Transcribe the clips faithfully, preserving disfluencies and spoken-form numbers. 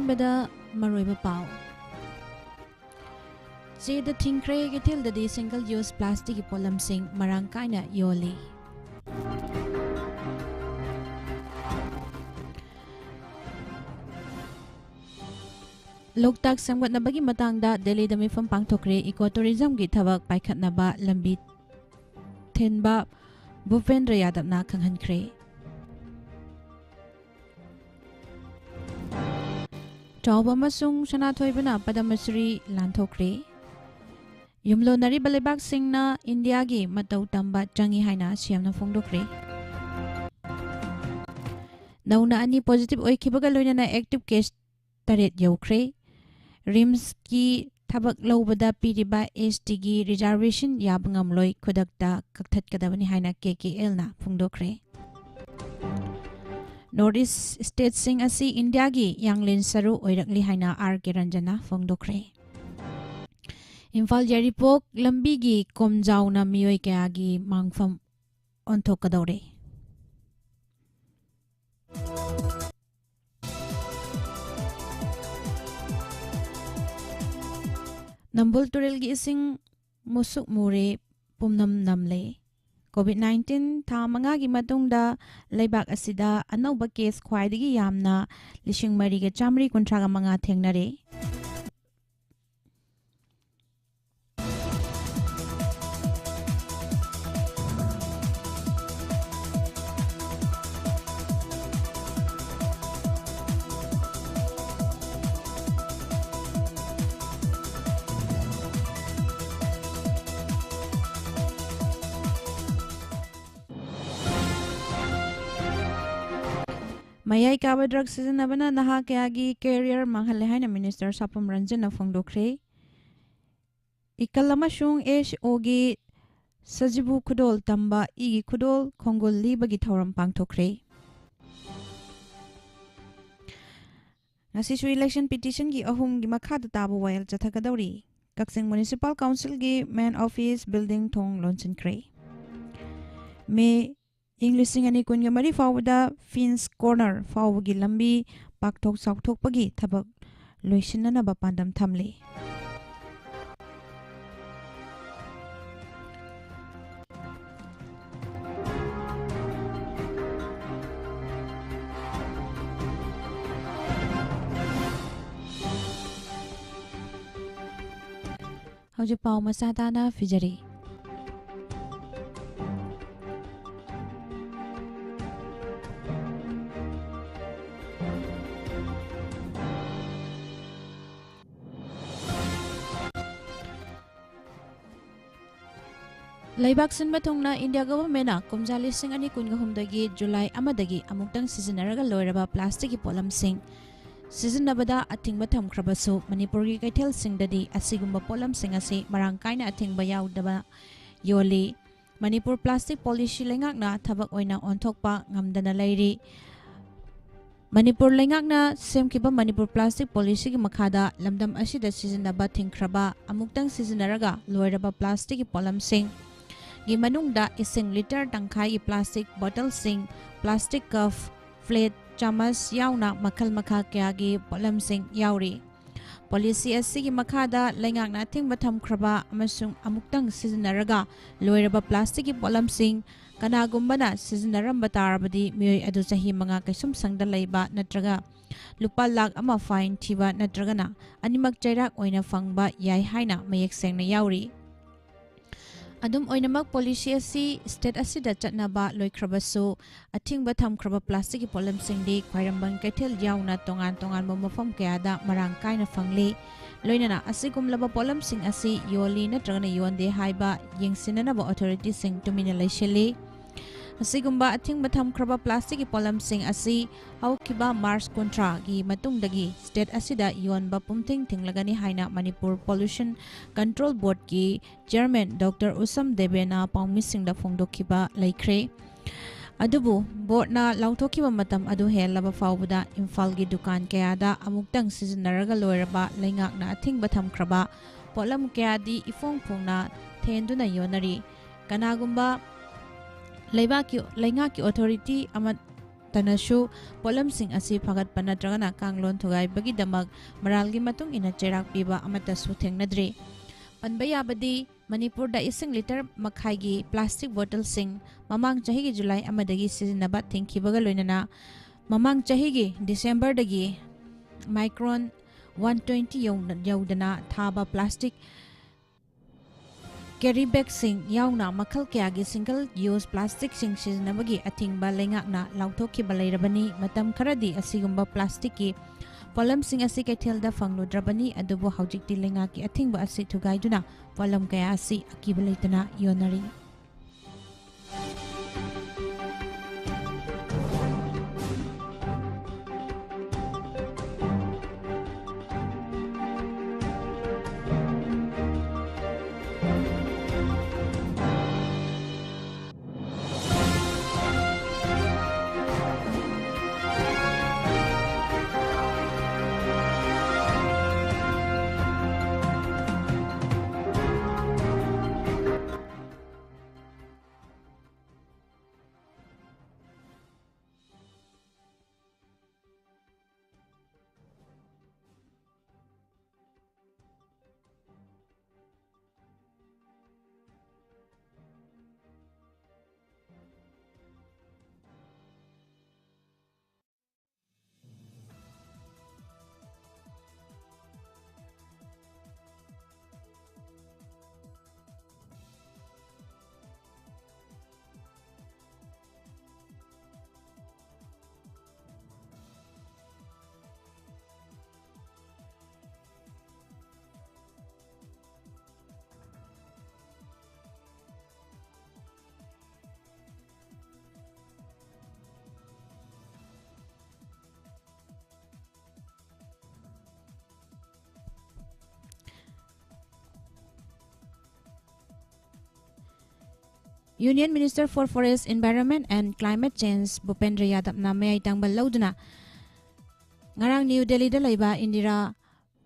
ꯕꯗ ꯃꯔꯨꯑꯣꯏꯕ ꯄꯥꯎ꯫ ꯆꯦꯗ ꯊꯤꯡꯈ꯭ꯔꯦ꯫ ꯀꯩꯊꯦꯜꯗꯗꯤ single use plastic ꯀꯤ ꯄꯣꯠꯂꯝꯁꯤꯡ ꯃꯔꯥꯡ ꯀꯥꯏꯅ ꯌꯣꯜꯂꯤ꯫ ꯂꯣꯛꯇꯥꯛ ꯁꯦꯝꯒꯠꯅꯕꯒꯤ ꯃꯇꯥꯡꯗ ꯗꯦꯜꯂꯤꯗ ꯃꯤꯐꯝ ꯄꯥꯡꯊꯣꯛꯈ꯭ꯔꯦ꯫ Eco tourism ꯒꯤ ꯊꯕꯛ ꯄꯥꯏꯈꯠꯅꯕ ꯂꯝꯕꯤ ꯊꯤꯟꯕ ꯚꯨꯄꯦꯟꯗ꯭ꯔ ꯌꯥꯗꯕꯅ ꯈꯪꯍꯟꯈ꯭ꯔꯦ꯫ ꯆꯥꯎꯕ ꯑꯃꯁꯨꯡ ꯁꯅꯥꯊꯣꯏꯕꯅ ꯄꯗꯃ ꯁ꯭ꯔꯤ ꯂꯥꯟꯊꯣꯛꯈ꯭ꯔꯦ꯫ ꯌꯨꯝꯂꯣꯟꯅꯔꯤꯕ ꯂꯩꯕꯥꯛꯁꯤꯡꯅ ꯏꯟꯗꯤꯌꯥꯒꯤ ꯃꯇꯧ ꯇꯝꯕ ꯆꯪꯏ ꯍꯥꯏꯅ ꯁꯤꯑꯦꯝꯅ ꯐꯣꯡꯗꯣꯛꯈ꯭ꯔꯦ꯫ ꯅꯧꯅ ꯑꯅꯤ positive ꯑꯣꯏꯈꯤꯕꯒ ꯂꯣꯏꯅꯅ active case ꯇꯔꯦꯠ ꯌꯧꯈ꯭ꯔꯦ꯫ ꯔꯤꯝꯁꯀꯤ ꯊꯕꯛ ꯂꯧꯕꯗ ꯄꯤꯔꯤꯕ ST ꯒꯤ reservation ꯌꯥꯕ ꯉꯝꯂꯣꯏ, ꯈꯨꯗꯛꯇ ꯀꯛꯊꯠꯀꯗꯕꯅꯤ ꯍꯥꯏꯅ KKL ꯅ ꯐꯣꯡꯗꯣꯛꯈ꯭ꯔꯦ꯫ North East state ꯁꯤꯡ ꯑꯁꯤ ꯏꯟꯗꯤꯌꯥꯒꯤ ꯌꯥꯡꯂꯦꯟ ꯁꯔꯨ ꯑꯣꯏꯔꯛꯂꯤ ꯍꯥꯏꯅ R K ꯔꯟꯖꯟꯅ ꯐꯣꯡꯗꯣꯛꯈ꯭ꯔꯦ꯫ ꯏꯝꯐꯥꯜ ꯌꯥꯏꯔꯤꯄꯣꯛ ꯂꯝꯕꯤꯒꯤ ꯀꯣꯝꯖꯥꯎꯅ ꯃꯤꯑꯣꯏ ꯀꯌꯥꯒꯤ ꯃꯥꯡꯐꯝ ꯑꯣꯟꯊꯣꯛꯀꯗꯧꯔꯦ꯫ ꯅꯝꯕꯨꯜ ꯇꯨꯔꯦꯜꯒꯤ ꯏꯁꯤꯡ ꯃꯨꯁꯨꯛ ꯃꯨꯔꯦ, ꯄꯨꯝꯅꯝ ꯅꯝꯂꯦ꯫ COVID nineteen ꯊꯥ ꯃꯉꯥꯒꯤ ꯃꯇꯨꯡꯗ ꯂꯩꯕꯥꯛ ꯑꯁꯤꯗ ꯑꯅꯧꯕ case ꯈ꯭ꯋꯥꯏꯗꯒꯤ ꯌꯥꯝꯅ ꯂꯤꯁꯤꯡ ꯃꯔꯤꯒ ꯆꯥꯃꯔꯤ ꯀꯨꯟꯊ꯭ꯔꯥꯒ ꯃꯉꯥ ꯊꯦꯡꯅꯔꯦ꯫ ꯃꯌꯥꯏ ꯀꯥꯕ drug ꯁꯤꯖꯤꯟꯅꯕꯅ ꯅꯍꯥ ꯀꯌꯥꯒꯤ career ꯃꯥꯡꯍꯜꯂꯦ ꯍꯥꯏꯅ Minister ꯁꯥꯄꯝ ꯔꯟꯖꯟꯅ ꯐꯣꯡꯗꯣꯛꯈ꯭ꯔꯦ꯫ ꯏꯀꯜ ꯑꯃꯁꯨꯡ SO ꯒꯤ ꯁꯖꯤꯕꯨ ꯈꯨꯗꯣꯜ ꯇꯝꯕ, ꯏꯒꯤ ꯈꯨꯗꯣꯜ ꯈꯣꯡꯒꯨꯜ ꯂꯤꯕꯒꯤ ꯊꯧꯔꯝ ꯄꯥꯡꯊꯣꯛꯈ꯭ꯔꯦ꯫ ꯉꯁꯤꯁꯨ election petition ꯒꯤ ꯑꯍꯨꯝꯒꯤ ꯃꯈꯥꯗ ꯇꯥꯕ ꯋꯥꯌꯦꯜ ꯆꯠꯊꯒꯗꯧꯔꯤ꯫ ꯀꯛꯆꯤꯡ Municipal Council ꯒꯤ main office building ꯊꯣꯡ ꯂꯣꯟꯁꯤꯟꯈ꯭ꯔꯦ꯫ ꯃꯦ ꯏꯪ ꯂꯤꯁꯤꯡ ꯑꯅꯤ ꯀꯨꯟꯒ ꯃꯔꯤ ꯐꯥꯎꯕꯗ ꯐꯤꯟꯁ ꯀꯣꯔꯅꯔ ꯐꯥꯎꯕꯒꯤ ꯂꯝꯕꯤ ꯄꯥꯛꯊꯣꯛ ꯆꯥꯎꯊꯣꯛꯄꯒꯤ ꯊꯕꯛ ꯂꯣꯏꯁꯤꯟꯅꯅꯕ ꯄꯥꯟꯗꯝ ꯊꯝꯂꯤ꯫ ꯍꯧꯖꯤꯛ ꯄꯥꯎ ꯃꯆꯥ ꯇꯥꯅ ꯐꯤꯖꯔꯤ꯫ ꯂꯩꯕꯥꯛ ꯁꯤꯟꯕ ꯊꯨꯡꯅ ꯏꯟꯗꯤꯌꯥ ꯒꯣꯚꯔꯟꯃꯦꯟꯠꯅ ꯀꯨꯝꯖꯥ ꯂꯤꯁꯤꯡ ꯑꯅꯤ ꯀꯨꯟꯒ ꯍꯨꯝꯗꯣꯏꯒꯤ ꯖꯨꯂꯥꯏ ꯑꯃꯗꯒꯤ ꯑꯃꯨꯛꯇꯪ ꯁꯤꯖꯤꯟꯅꯔꯒ ꯂꯣꯏꯔꯕ ꯄ꯭ꯂꯥꯁꯇꯤꯛꯀꯤ ꯄꯣꯠꯂꯝꯁꯤꯡ ꯁꯤꯖꯤꯟꯅꯕꯗ ꯑꯊꯤꯡꯕ ꯊꯝꯈ꯭ꯔꯕꯁꯨ, ꯃꯅꯤꯄꯨꯔꯒꯤ ꯀꯩꯊꯦꯜꯁꯤꯡꯗꯗꯤ ꯑꯁꯤꯒꯨꯝꯕ ꯄꯣꯠꯂꯝꯁꯤꯡ ꯑꯁꯤ ꯃꯔꯥꯡ ꯀꯥꯏꯅ ꯑꯊꯤꯡꯕ ꯌꯥꯎꯗꯕ ꯌꯣꯜꯂꯤ꯫ ꯃꯅꯤꯄꯨꯔ ꯄ꯭ꯂꯥꯁꯇꯤꯛ ꯄꯣꯂꯤꯁꯤ ꯂꯩꯉꯥꯛꯅ ꯊꯕꯛ ꯑꯣꯏꯅ ꯑꯣꯟꯊꯣꯛꯄ ꯉꯝꯗꯅ ꯂꯩꯔꯤ꯫ ꯃꯅꯤꯄꯨꯔ ꯂꯩꯉꯥꯛꯅ ꯁꯦꯝꯈꯤꯕ ꯃꯅꯤꯄꯨꯔ ꯄ꯭ꯂꯥꯁꯇꯤꯛ ꯄꯣꯂꯤꯁꯤꯒꯤ ꯃꯈꯥꯗ ꯂꯝꯗꯝ ꯑꯁꯤꯗ ꯁꯤꯖꯤꯟꯅꯕ ꯊꯤꯡꯈ꯭ꯔꯕ, ꯑꯃꯨꯛꯇꯪ ꯁꯤꯖꯤꯟꯅꯔꯒ ꯂꯣꯏꯔꯕ ꯄ꯭ꯂꯥꯁꯇꯤꯛꯀꯤ ꯄꯣꯠꯂꯝꯁꯤꯡꯒꯤ ꯃꯅꯨꯡꯗ ꯏꯁꯤꯡ ꯂꯤꯇꯔ ꯇꯪꯈꯥꯏꯒꯤ ꯄ꯭ꯂꯥꯁꯇꯤꯛ ꯕꯣꯇꯜꯁꯤꯡ, ꯄ꯭ꯂꯥꯁꯇꯤꯛ ꯀꯞ, ꯄ꯭ꯂꯦꯠ, ꯆꯥꯃꯁ ꯌꯥꯎꯅ ꯃꯈꯜ ꯃꯈꯥ ꯀꯌꯥꯒꯤ ꯄꯣꯠꯂꯝꯁꯤꯡ ꯌꯥꯎꯔꯤ꯫ ꯄꯣꯂꯤꯁꯤ ꯑꯁꯤꯒꯤ ꯃꯈꯥꯗ ꯂꯩꯉꯥꯛꯅ ꯑꯊꯤꯡꯕ ꯊꯝꯈ꯭ꯔꯕ ꯑꯃꯁꯨꯡ ꯑꯃꯨꯛꯇꯪ ꯁꯤꯖꯤꯟꯅꯔꯒ ꯂꯣꯏꯔꯕ ꯄ꯭ꯂꯥꯁꯇꯤꯛꯀꯤ ꯄꯣꯠꯂꯝꯁꯤꯡ ꯀꯅꯥꯒꯨꯝꯕꯅ ꯁꯤꯖꯤꯟꯅꯔꯝꯕ ꯇꯥꯔꯕꯗꯤ, ꯃꯤꯑꯣꯏ ꯑꯗꯨ ꯆꯍꯤ ꯃꯉꯥ ꯀꯩꯁꯨꯝꯁꯪꯗ ꯂꯩꯕ ꯅꯠꯇ꯭ꯔꯒ ꯂꯨꯄꯥ ꯂꯥꯈ ꯑꯃ ꯐꯥꯏꯟ ꯊꯤꯕ ꯅꯠꯇ꯭ꯔꯒꯅ ꯑꯅꯤꯃꯛ ꯆꯩꯔꯥꯛ ꯑꯣꯏꯅ ꯐꯪꯕ ꯌꯥꯏ ꯍꯥꯏꯅ ꯃꯌꯦꯛ ꯁꯦꯡꯅ ꯌꯥꯎꯔꯤ꯫ ꯑꯗꯨꯝ ꯑꯣꯏꯅꯃꯛ, ꯄꯣꯂꯤꯁꯤ ꯑꯁꯤ ꯁ꯭ꯇꯦꯠ ꯑꯁꯤꯗ ꯆꯠꯅꯕ ꯂꯣꯏꯈ꯭ꯔꯕꯁꯨ, ꯑꯊꯤꯡꯕ ꯊꯝꯈ꯭ꯔꯕ ꯄ꯭ꯂꯥꯁꯇꯤꯛꯀꯤ ꯄꯣꯠꯂꯝꯁꯤꯡꯗꯤ ꯈ꯭ꯋꯥꯏꯔꯝꯕꯟ ꯀꯩꯊꯦꯜ ꯌꯥꯎꯅ ꯇꯣꯉꯥꯟ ꯇꯣꯉꯥꯟꯕ ꯃꯐꯝ ꯀꯌꯥꯗ ꯃꯔꯥꯡ ꯀꯥꯏꯅ ꯐꯪꯂꯤ꯫ ꯂꯣꯏꯅꯅ ꯑꯁꯤꯒꯨꯝꯂꯕ ꯄꯣꯠꯂꯝꯁꯤꯡ ꯑꯁꯤ ꯌꯣꯜꯂꯤ ꯅꯠꯇ꯭ꯔꯒꯅ ꯌꯣꯟꯗꯦ ꯍꯥꯏꯕ ꯌꯦꯡꯁꯤꯟꯅꯅꯕ ꯑꯣꯊꯣꯔꯤꯇꯤꯁꯤꯡ ꯇꯨꯃꯤꯟꯅ ꯂꯩꯁꯤꯜꯂꯤ꯫ ꯑꯁꯤꯒꯨꯝꯕ ꯑꯊꯤꯡꯕ ꯊꯝꯈ꯭ꯔꯕ ꯄ꯭ꯂꯥꯁꯇꯤꯛꯀꯤ ꯄꯣꯠꯂꯝꯁꯤꯡ ꯑꯁꯤ ꯍꯧꯈꯤꯕ ꯃꯥꯔꯆ ꯀꯨꯟꯊ꯭ꯔꯥꯒꯤ ꯃꯇꯨꯡꯗꯒꯤ ꯁ꯭ꯇꯦꯠ ꯑꯁꯤꯗ ꯌꯣꯟꯕ ꯄꯨꯝꯊꯤꯡ ꯊꯤꯡꯂꯒꯅꯤ ꯍꯥꯏꯅ ꯃꯅꯤꯄꯨꯔ ꯄꯣꯂꯨꯁꯟ ꯀꯟꯇ꯭ꯔꯣꯜ ꯕꯣꯔꯗꯀꯤ ꯆꯤꯌꯔꯃꯦꯟ ꯗꯣꯛꯇꯔ ꯎꯁꯝ ꯗꯦꯕꯦꯅ ꯄꯥꯎꯃꯤꯁꯤꯡꯗ ꯐꯣꯡꯗꯣꯛꯈꯤꯕ ꯂꯩꯈ꯭ꯔꯦ꯫ ꯑꯗꯨꯕꯨ ꯕꯣꯔꯗꯅ ꯂꯥꯎꯊꯣꯛꯈꯤꯕ ꯃꯇꯝ ꯑꯗꯨ ꯍꯦꯜꯂꯕ ꯐꯥꯎꯕꯗ ꯏꯝꯐꯥꯜꯒꯤ ꯗꯨꯀꯥꯟ ꯀꯌꯥꯗ ꯑꯃꯨꯛꯇꯪ ꯁꯤꯖꯤꯟꯅꯔꯒ ꯂꯣꯏꯔꯕ ꯂꯩꯉꯥꯛꯅ ꯑꯊꯤꯡꯕ ꯊꯝꯈ꯭ꯔꯕ ꯄꯣꯠꯂꯝ ꯀꯌꯥꯗꯤ ꯏꯐꯣꯡ ꯐꯣꯡꯅ ꯊꯦꯟꯗꯨꯅ ꯌꯣꯟꯅꯔꯤ꯫ ꯀꯅꯥꯒꯨꯝꯕ ꯂꯩꯕꯥꯛꯀꯤ, ꯂꯩꯉꯥꯛꯀꯤ ꯑꯣꯊꯣꯔꯤꯇꯤ ꯑꯃꯠꯇꯅꯁꯨ ꯄꯣꯠꯂꯝꯁꯤꯡ ꯑꯁꯤ ꯐꯒꯠꯄ ꯅꯠꯇ꯭ꯔꯒꯅ ꯀꯥꯡꯂꯣꯟ ꯊꯨꯒꯥꯏꯕꯒꯤꯗꯃꯛ ꯃꯔꯥꯜꯒꯤ ꯃꯇꯨꯡ ꯏꯟꯅ ꯆꯩꯔꯥꯛ ꯄꯤꯕ ꯑꯃꯠꯇꯁꯨ ꯊꯦꯡꯅꯗ꯭ꯔꯤ꯫ ꯄꯟꯕ ꯌꯥꯕꯗꯤ, ꯃꯅꯤꯄꯨꯔꯗ ꯏꯁꯤꯡ ꯂꯤꯇꯔ ꯃꯈꯥꯏꯒꯤ ꯄ꯭ꯂꯥꯁꯇꯤꯛ ꯕꯣꯇꯜꯁꯤꯡ ꯃꯃꯥꯡ ꯆꯍꯤꯒꯤ ꯖꯨꯂꯥꯏ ꯑꯃꯗꯒꯤ ꯁꯤꯖꯤꯟꯅꯕ ꯊꯤꯡꯈꯤꯕꯒ ꯂꯣꯏꯅꯅ ꯃꯃꯥꯡ ꯆꯍꯤꯒꯤ ꯗꯤꯁꯦꯝꯕꯔꯗꯒꯤ ꯃꯥꯏꯀ꯭ꯔꯣꯟ ꯋꯥꯟ ꯇ꯭ꯋꯦꯟꯇꯤ ꯌꯧꯅ-, ꯌꯧꯗꯅ ꯊꯥꯕ ꯄ꯭ꯂꯥꯁꯇꯤꯛ ꯀꯦꯔꯤ ꯕꯦꯒꯁꯤꯡ ꯌꯥꯎꯅ ꯃꯈꯜ ꯀꯌꯥꯒꯤ ꯁꯤꯡꯒꯜ ꯌꯨꯁ ꯄ꯭ꯂꯥꯁꯇꯤꯛꯁꯤꯡ ꯁꯤꯖꯤꯟꯅꯕꯒꯤ ꯑꯊꯤꯡꯕ ꯂꯩꯉꯥꯛꯅ ꯂꯥꯎꯊꯣꯛꯈꯤꯕ ꯂꯩꯔꯕꯅꯤ꯫ ꯃꯇꯝ ꯈꯔꯗꯤ ꯑꯁꯤꯒꯨꯝꯕ ꯄ꯭ꯂꯥꯁꯇꯤꯛꯀꯤ ꯄꯣꯠꯂꯝꯁꯤꯡ ꯑꯁꯤ ꯀꯩꯊꯦꯜꯗ ꯐꯪꯂꯨꯗ꯭ꯔꯕꯅꯤ, ꯑꯗꯨꯕꯨ ꯍꯧꯖꯤꯛꯇꯤ ꯂꯩꯉꯥꯛꯀꯤ ꯑꯊꯤꯡꯕ ꯑꯁꯤ ꯊꯨꯒꯥꯏꯗꯨꯅ ꯄꯣꯠꯂꯝ ꯀꯌꯥ ꯑꯁꯤ ꯑꯀꯤꯕ ꯂꯩꯇꯅ ꯌꯣꯟꯅꯔꯤ꯫ Union Minister for Forest, Environment and Climate Change ꯚꯨꯄꯦꯟꯗ꯭ꯔ ꯌꯥꯗꯕꯅ ꯃꯌꯥꯏ ꯇꯥꯡꯕ ꯂꯧꯗꯨꯅ ꯉꯔꯥꯡ ꯅ꯭ꯌꯨ ꯗꯦꯜꯂꯤꯗ ꯂꯩꯕ ꯏꯟꯗꯤꯔꯥ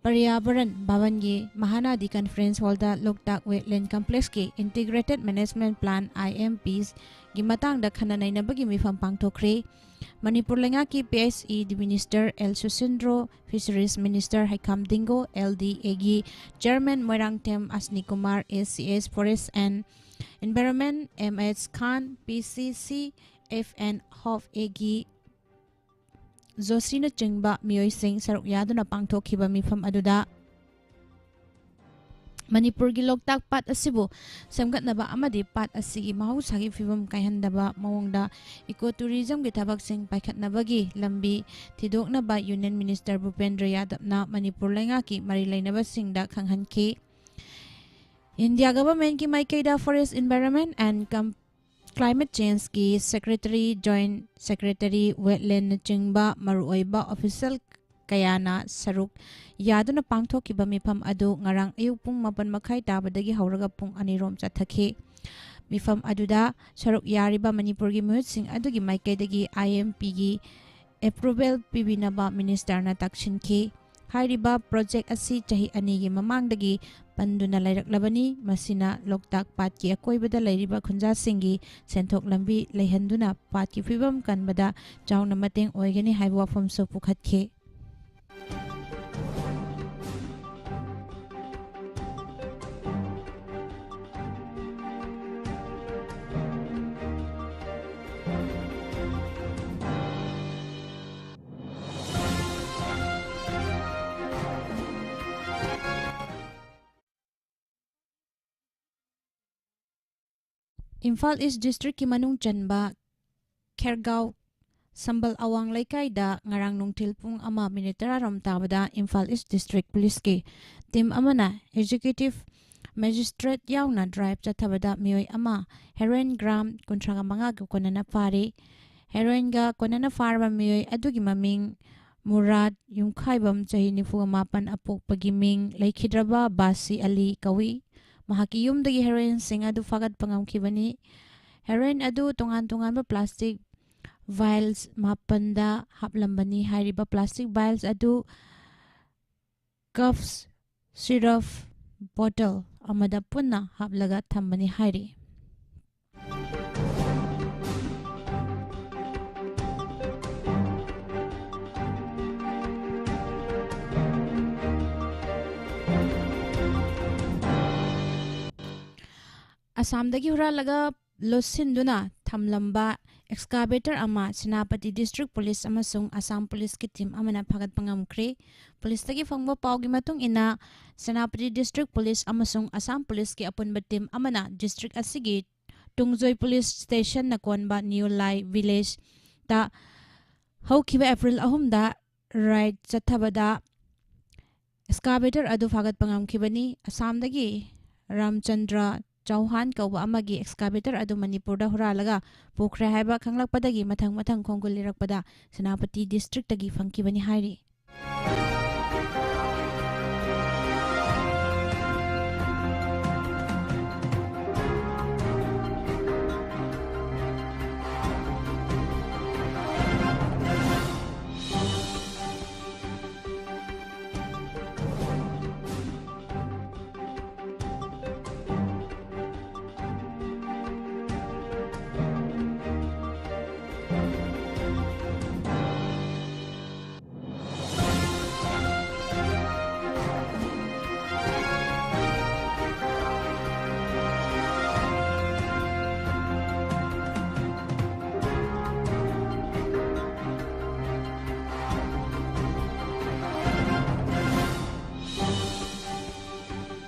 ꯄꯔꯤꯌꯥꯕꯔꯟ ꯚꯕꯟꯒꯤ ꯃꯍꯥꯅꯥꯗꯤ ꯀꯟꯐꯔꯦꯟꯁ ꯍꯣꯜꯗ ꯂꯣꯛꯇꯥꯛ ꯋꯦꯠꯂꯦꯟ ꯀꯝꯄ꯭ꯂꯦꯛꯁꯀꯤ ꯏꯟꯇꯤꯒ꯭ꯔꯦꯇꯦꯗ ꯃꯦꯅꯦꯖꯃꯦꯟꯠ ꯄ꯭ꯂꯥꯟ, IMPꯒꯤ ꯃꯇꯥꯡꯗ ꯈꯟꯅ ꯅꯩꯅꯕꯒꯤ ꯃꯤꯐꯝ ꯄꯥꯡꯊꯣꯛꯈ꯭ꯔꯦ꯫ ꯃꯅꯤꯄꯨꯔ ꯂꯩꯉꯥꯛꯀꯤ PHED minister L Susindro, fisheries minister Heikham Dingo, LDAꯒꯤ chairman Moirangthem Asni Kumar, ACS forest and environment, M H Khan, PCC F and H A F Aꯒꯤ ꯖꯣꯁꯤꯅꯆꯤꯡꯕ ꯃꯤꯑꯣꯏꯁꯤꯡ ꯁꯔꯨꯛ ꯌꯥꯗꯨꯅ ꯄꯥꯡꯊꯣꯛꯈꯤꯕ ꯃꯤꯐꯝ ꯑꯗꯨꯗ ꯃꯅꯤꯄꯨꯔꯒꯤ ꯂꯣꯛꯇꯥꯛ ꯄꯥꯠ ꯑꯁꯤꯕꯨ ꯁꯦꯝꯒꯠꯅꯕ ꯑꯃꯗꯤ ꯄꯥꯠ ꯑꯁꯤꯒꯤ ꯃꯍꯧꯁꯥꯒꯤ ꯐꯤꯕꯝ ꯀꯥꯏꯍꯟꯗꯕ ꯃꯑꯣꯡꯗ ꯏꯀꯣ ꯇꯨꯔꯤꯖꯝꯒꯤ ꯊꯕꯛꯁꯤꯡ ꯄꯥꯏꯈꯠꯅꯕꯒꯤ ꯂꯝꯕꯤ ꯊꯤꯗꯣꯛꯅꯕ ꯌꯨꯅꯤꯌꯟ ꯃꯤꯅꯤꯁꯇꯔ ꯚꯨꯄꯦꯟꯗ꯭ꯔ ꯌꯥꯗꯕꯅ ꯃꯅꯤꯄꯨꯔ ꯂꯩꯉꯥꯛꯀꯤ ꯃꯔꯤ ꯂꯩꯅꯕꯁꯤꯡꯗ ꯈꯪꯍꯟꯈꯤ꯫ ꯏꯟꯗꯤꯌꯥ ꯒꯚꯔꯟꯃꯦꯟꯠꯀꯤ ꯃꯥꯏꯀꯩꯗ Forest Environment and Com- Climate Changeꯀꯤ ꯁꯦꯀ꯭ꯔꯦꯇꯔꯤ, ꯖꯣꯏꯟꯠ ꯁꯦꯀ꯭ꯔꯦꯇꯔꯤ, ꯋꯦꯠꯂꯦꯟꯅꯆꯤꯡꯕ ꯃꯔꯨꯑꯣꯏꯕ ꯑꯣꯐꯤꯁꯤꯌꯦꯜ ꯀꯌꯥꯅ ꯁꯔꯨꯛ ꯌꯥꯗꯨꯅ ꯄꯥꯡꯊꯣꯛꯈꯤꯕ ꯃꯤꯐꯝ ꯑꯗꯨ ꯉꯔꯥꯡ ꯑꯌꯨꯛ ꯄꯨꯡ ꯃꯥꯄꯟ ꯃꯈꯥꯏ ꯇꯥꯕꯗꯒꯤ ꯍꯧꯔꯒ ꯄꯨꯡ ꯑꯅꯤꯔꯣꯝ ꯆꯠꯊꯈꯤ꯫ ꯃꯤꯐꯝ ꯑꯗꯨꯗ ꯁꯔꯨꯛ ꯌꯥꯔꯤꯕ ꯃꯅꯤꯄꯨꯔꯒꯤ ꯃꯤꯍꯨꯠꯁꯤꯡ ꯑꯗꯨꯒꯤ ꯃꯥꯏꯀꯩꯗꯒꯤ IMPꯒꯤ ꯑꯦꯄ꯭ꯔꯨꯚꯦꯜ ꯄꯤꯕꯤꯅꯕ ꯃꯤꯅꯤꯁꯇꯔꯅ ꯇꯛꯁꯤꯟꯈꯤ꯫ ꯍꯥꯏꯔꯤꯕ ꯄ꯭ꯔꯣꯖꯦꯛ ꯑꯁꯤ ꯆꯍꯤ ꯑꯅꯤꯒꯤ ꯃꯃꯥꯡꯗꯒꯤ ꯄꯟꯗꯨꯅ ꯂꯩꯔꯛꯂꯕꯅꯤ꯫ ꯃꯁꯤꯅ ꯂꯣꯛꯇꯥꯛ ꯄꯥꯠꯀꯤ ꯑꯀꯣꯏꯕꯗ ꯂꯩꯔꯤꯕ ꯈꯨꯟꯖꯥꯁꯤꯡꯒꯤ ꯁꯦꯟꯊꯣꯛ ꯂꯝꯕꯤ ꯂꯩꯍꯟꯗꯨꯅ ꯄꯥꯠꯀꯤ ꯐꯤꯕꯝ ꯀꯟꯕꯗ ꯆꯥꯎꯅ ꯃꯇꯦꯡ ꯑꯣꯏꯒꯅꯤ ꯍꯥꯏꯕ ꯋꯥꯐꯝꯁꯨ ꯄꯨꯈꯠꯈꯤ꯫ ꯏꯝꯐꯥꯜ ꯏꯁ ꯗꯤꯁꯇ꯭ꯔꯤꯛꯀꯤ ꯃꯅꯨꯡ ꯆꯟꯕ ꯈꯦꯔꯒꯥꯎ ꯁꯝꯕꯜ ꯑꯋꯥꯡ ꯂꯩꯀꯥꯏꯗ ꯉꯔꯥꯡ ꯅꯨꯡꯊꯤꯜ ꯄꯨꯡ ꯑꯃ ꯃꯤꯅꯤꯠ ꯇꯔꯥꯔꯣꯝ ꯇꯥꯕꯗ ꯏꯝꯐꯥꯜ ꯏꯁ ꯗꯤꯁꯇ꯭ꯔꯤꯛ ꯄꯨꯂꯤꯁꯀꯤ ꯇꯤꯝ ꯑꯃꯅ ꯑꯦꯛꯖꯤꯀ꯭ꯌꯨꯇꯤꯚ ꯃꯦꯖꯤꯁꯇ꯭ꯔꯦꯠ ꯌꯥꯎꯅ ꯗ꯭ꯔꯥꯏꯚ ꯆꯠꯊꯕꯗ ꯃꯤꯑꯣꯏ ꯑꯃ ꯍꯦꯔꯣꯏꯟ ꯒ꯭ꯔꯥꯝ ꯀꯨꯟꯊ꯭ꯔꯥ ꯃꯉꯥꯒ ꯀꯣꯟꯅꯅ ꯐꯥꯔꯤ꯫ ꯍꯦꯔꯣꯏꯟꯒ ꯀꯣꯟꯅꯅ ꯐꯥꯔꯕ ꯃꯤꯑꯣꯏ ꯑꯗꯨꯒꯤ ꯃꯃꯤꯡ ꯃꯨꯔꯥꯠ ꯌꯨꯝꯈꯥꯏꯕꯝ, ꯆꯍꯤ ꯅꯤꯐꯨ ꯃꯥꯄꯟ, ꯑꯄꯣꯛꯄꯒꯤ ꯃꯤꯡ ꯂꯩꯈꯤꯗ꯭ꯔꯕ ꯕꯥꯁꯤ ꯑꯂꯤ ꯀꯧꯏ꯫ ꯃꯍꯥꯛꯀꯤ ꯌꯨꯝꯗꯒꯤ ꯍꯦꯔꯣꯏꯟꯁꯤꯡ ꯑꯗꯨ ꯐꯥꯒꯠꯄ ꯉꯝꯈꯤꯕꯅꯤ꯫ ꯍꯦꯔꯣꯏꯟ ꯑꯗꯨ ꯇꯣꯉꯥꯟ ꯇꯣꯉꯥꯟꯕ ꯄ꯭ꯂꯥꯁꯇꯤꯛ ꯚꯥꯏꯜꯁ ꯃꯥꯄꯟꯗ ꯍꯥꯞꯂꯝꯕꯅꯤ꯫ ꯍꯥꯏꯔꯤꯕ ꯄ꯭ꯂꯥꯁꯇꯤꯛ ꯚꯥꯏꯜꯁ ꯑꯗꯨ ꯀꯐ ꯁꯤꯔꯞ ꯕꯣꯇꯜ ꯑꯃꯗ ꯄꯨꯟꯅ ꯍꯥꯞꯂꯒ ꯊꯝꯕꯅꯤ ꯍꯥꯏꯔꯤ꯫ ꯑꯁꯥꯝꯗꯒꯤ ꯍꯨꯔꯥꯜꯂꯒ ꯂꯣꯠꯁꯤꯟꯗꯨꯅ ꯊꯝꯂꯝꯕ excavator ꯑꯃ ꯁꯦꯅꯥꯄꯇꯤ district police ꯑꯃꯁꯨꯡ ꯑꯁꯥꯝ policeꯀꯤ team ꯑꯃꯅ ꯐꯥꯒꯠꯄ ꯉꯝꯈ꯭ꯔꯦ꯫ Policeꯇꯒꯤ ꯐꯪꯕ ꯄꯥꯎꯒꯤ ꯃꯇꯨꯡ ꯏꯟꯅ, ꯁꯦꯅꯥꯄꯇꯤ district police ꯑꯃꯁꯨꯡ ꯑꯁꯥꯝ policeꯀꯤ ꯑꯄꯨꯟꯕ team ꯑꯃꯅ district ꯑꯁꯤꯒꯤ ꯇꯨꯡꯖꯣꯏ police stationꯅ ꯀꯣꯟꯕ ꯅ꯭ꯌꯨ ꯂꯥꯏ villageꯇ ꯍꯧꯈꯤꯕ April ꯑꯍꯨꯝꯗ raid ꯆꯠꯊꯕꯗ excavator ꯑꯗꯨ ꯐꯥꯒꯠꯄ ꯉꯝꯈꯤꯕꯅꯤ꯫ ꯑꯁꯥꯝꯗꯒꯤ ꯔꯥꯝꯆꯟꯗ꯭ꯔ ꯆꯧꯍꯥꯟ ꯀꯧꯕ ꯑꯃꯒꯤ excavator ꯑꯗꯨ ꯃꯅꯤꯄꯨꯔꯗ ꯍꯨꯔꯥꯜꯂꯒ ꯄꯨꯈ꯭ꯔꯦ ꯍꯥꯏꯕ ꯈꯪꯂꯛꯄꯗꯒꯤ ꯃꯊꯪ ꯃꯊꯪ ꯈꯣꯡꯒꯨꯜ ꯂꯤꯔꯛꯄꯗ ꯁꯦꯅꯥꯄꯇꯤ districtꯇꯒꯤ ꯐꯪꯈꯤꯕꯅꯤ ꯍꯥꯏꯔꯤ꯫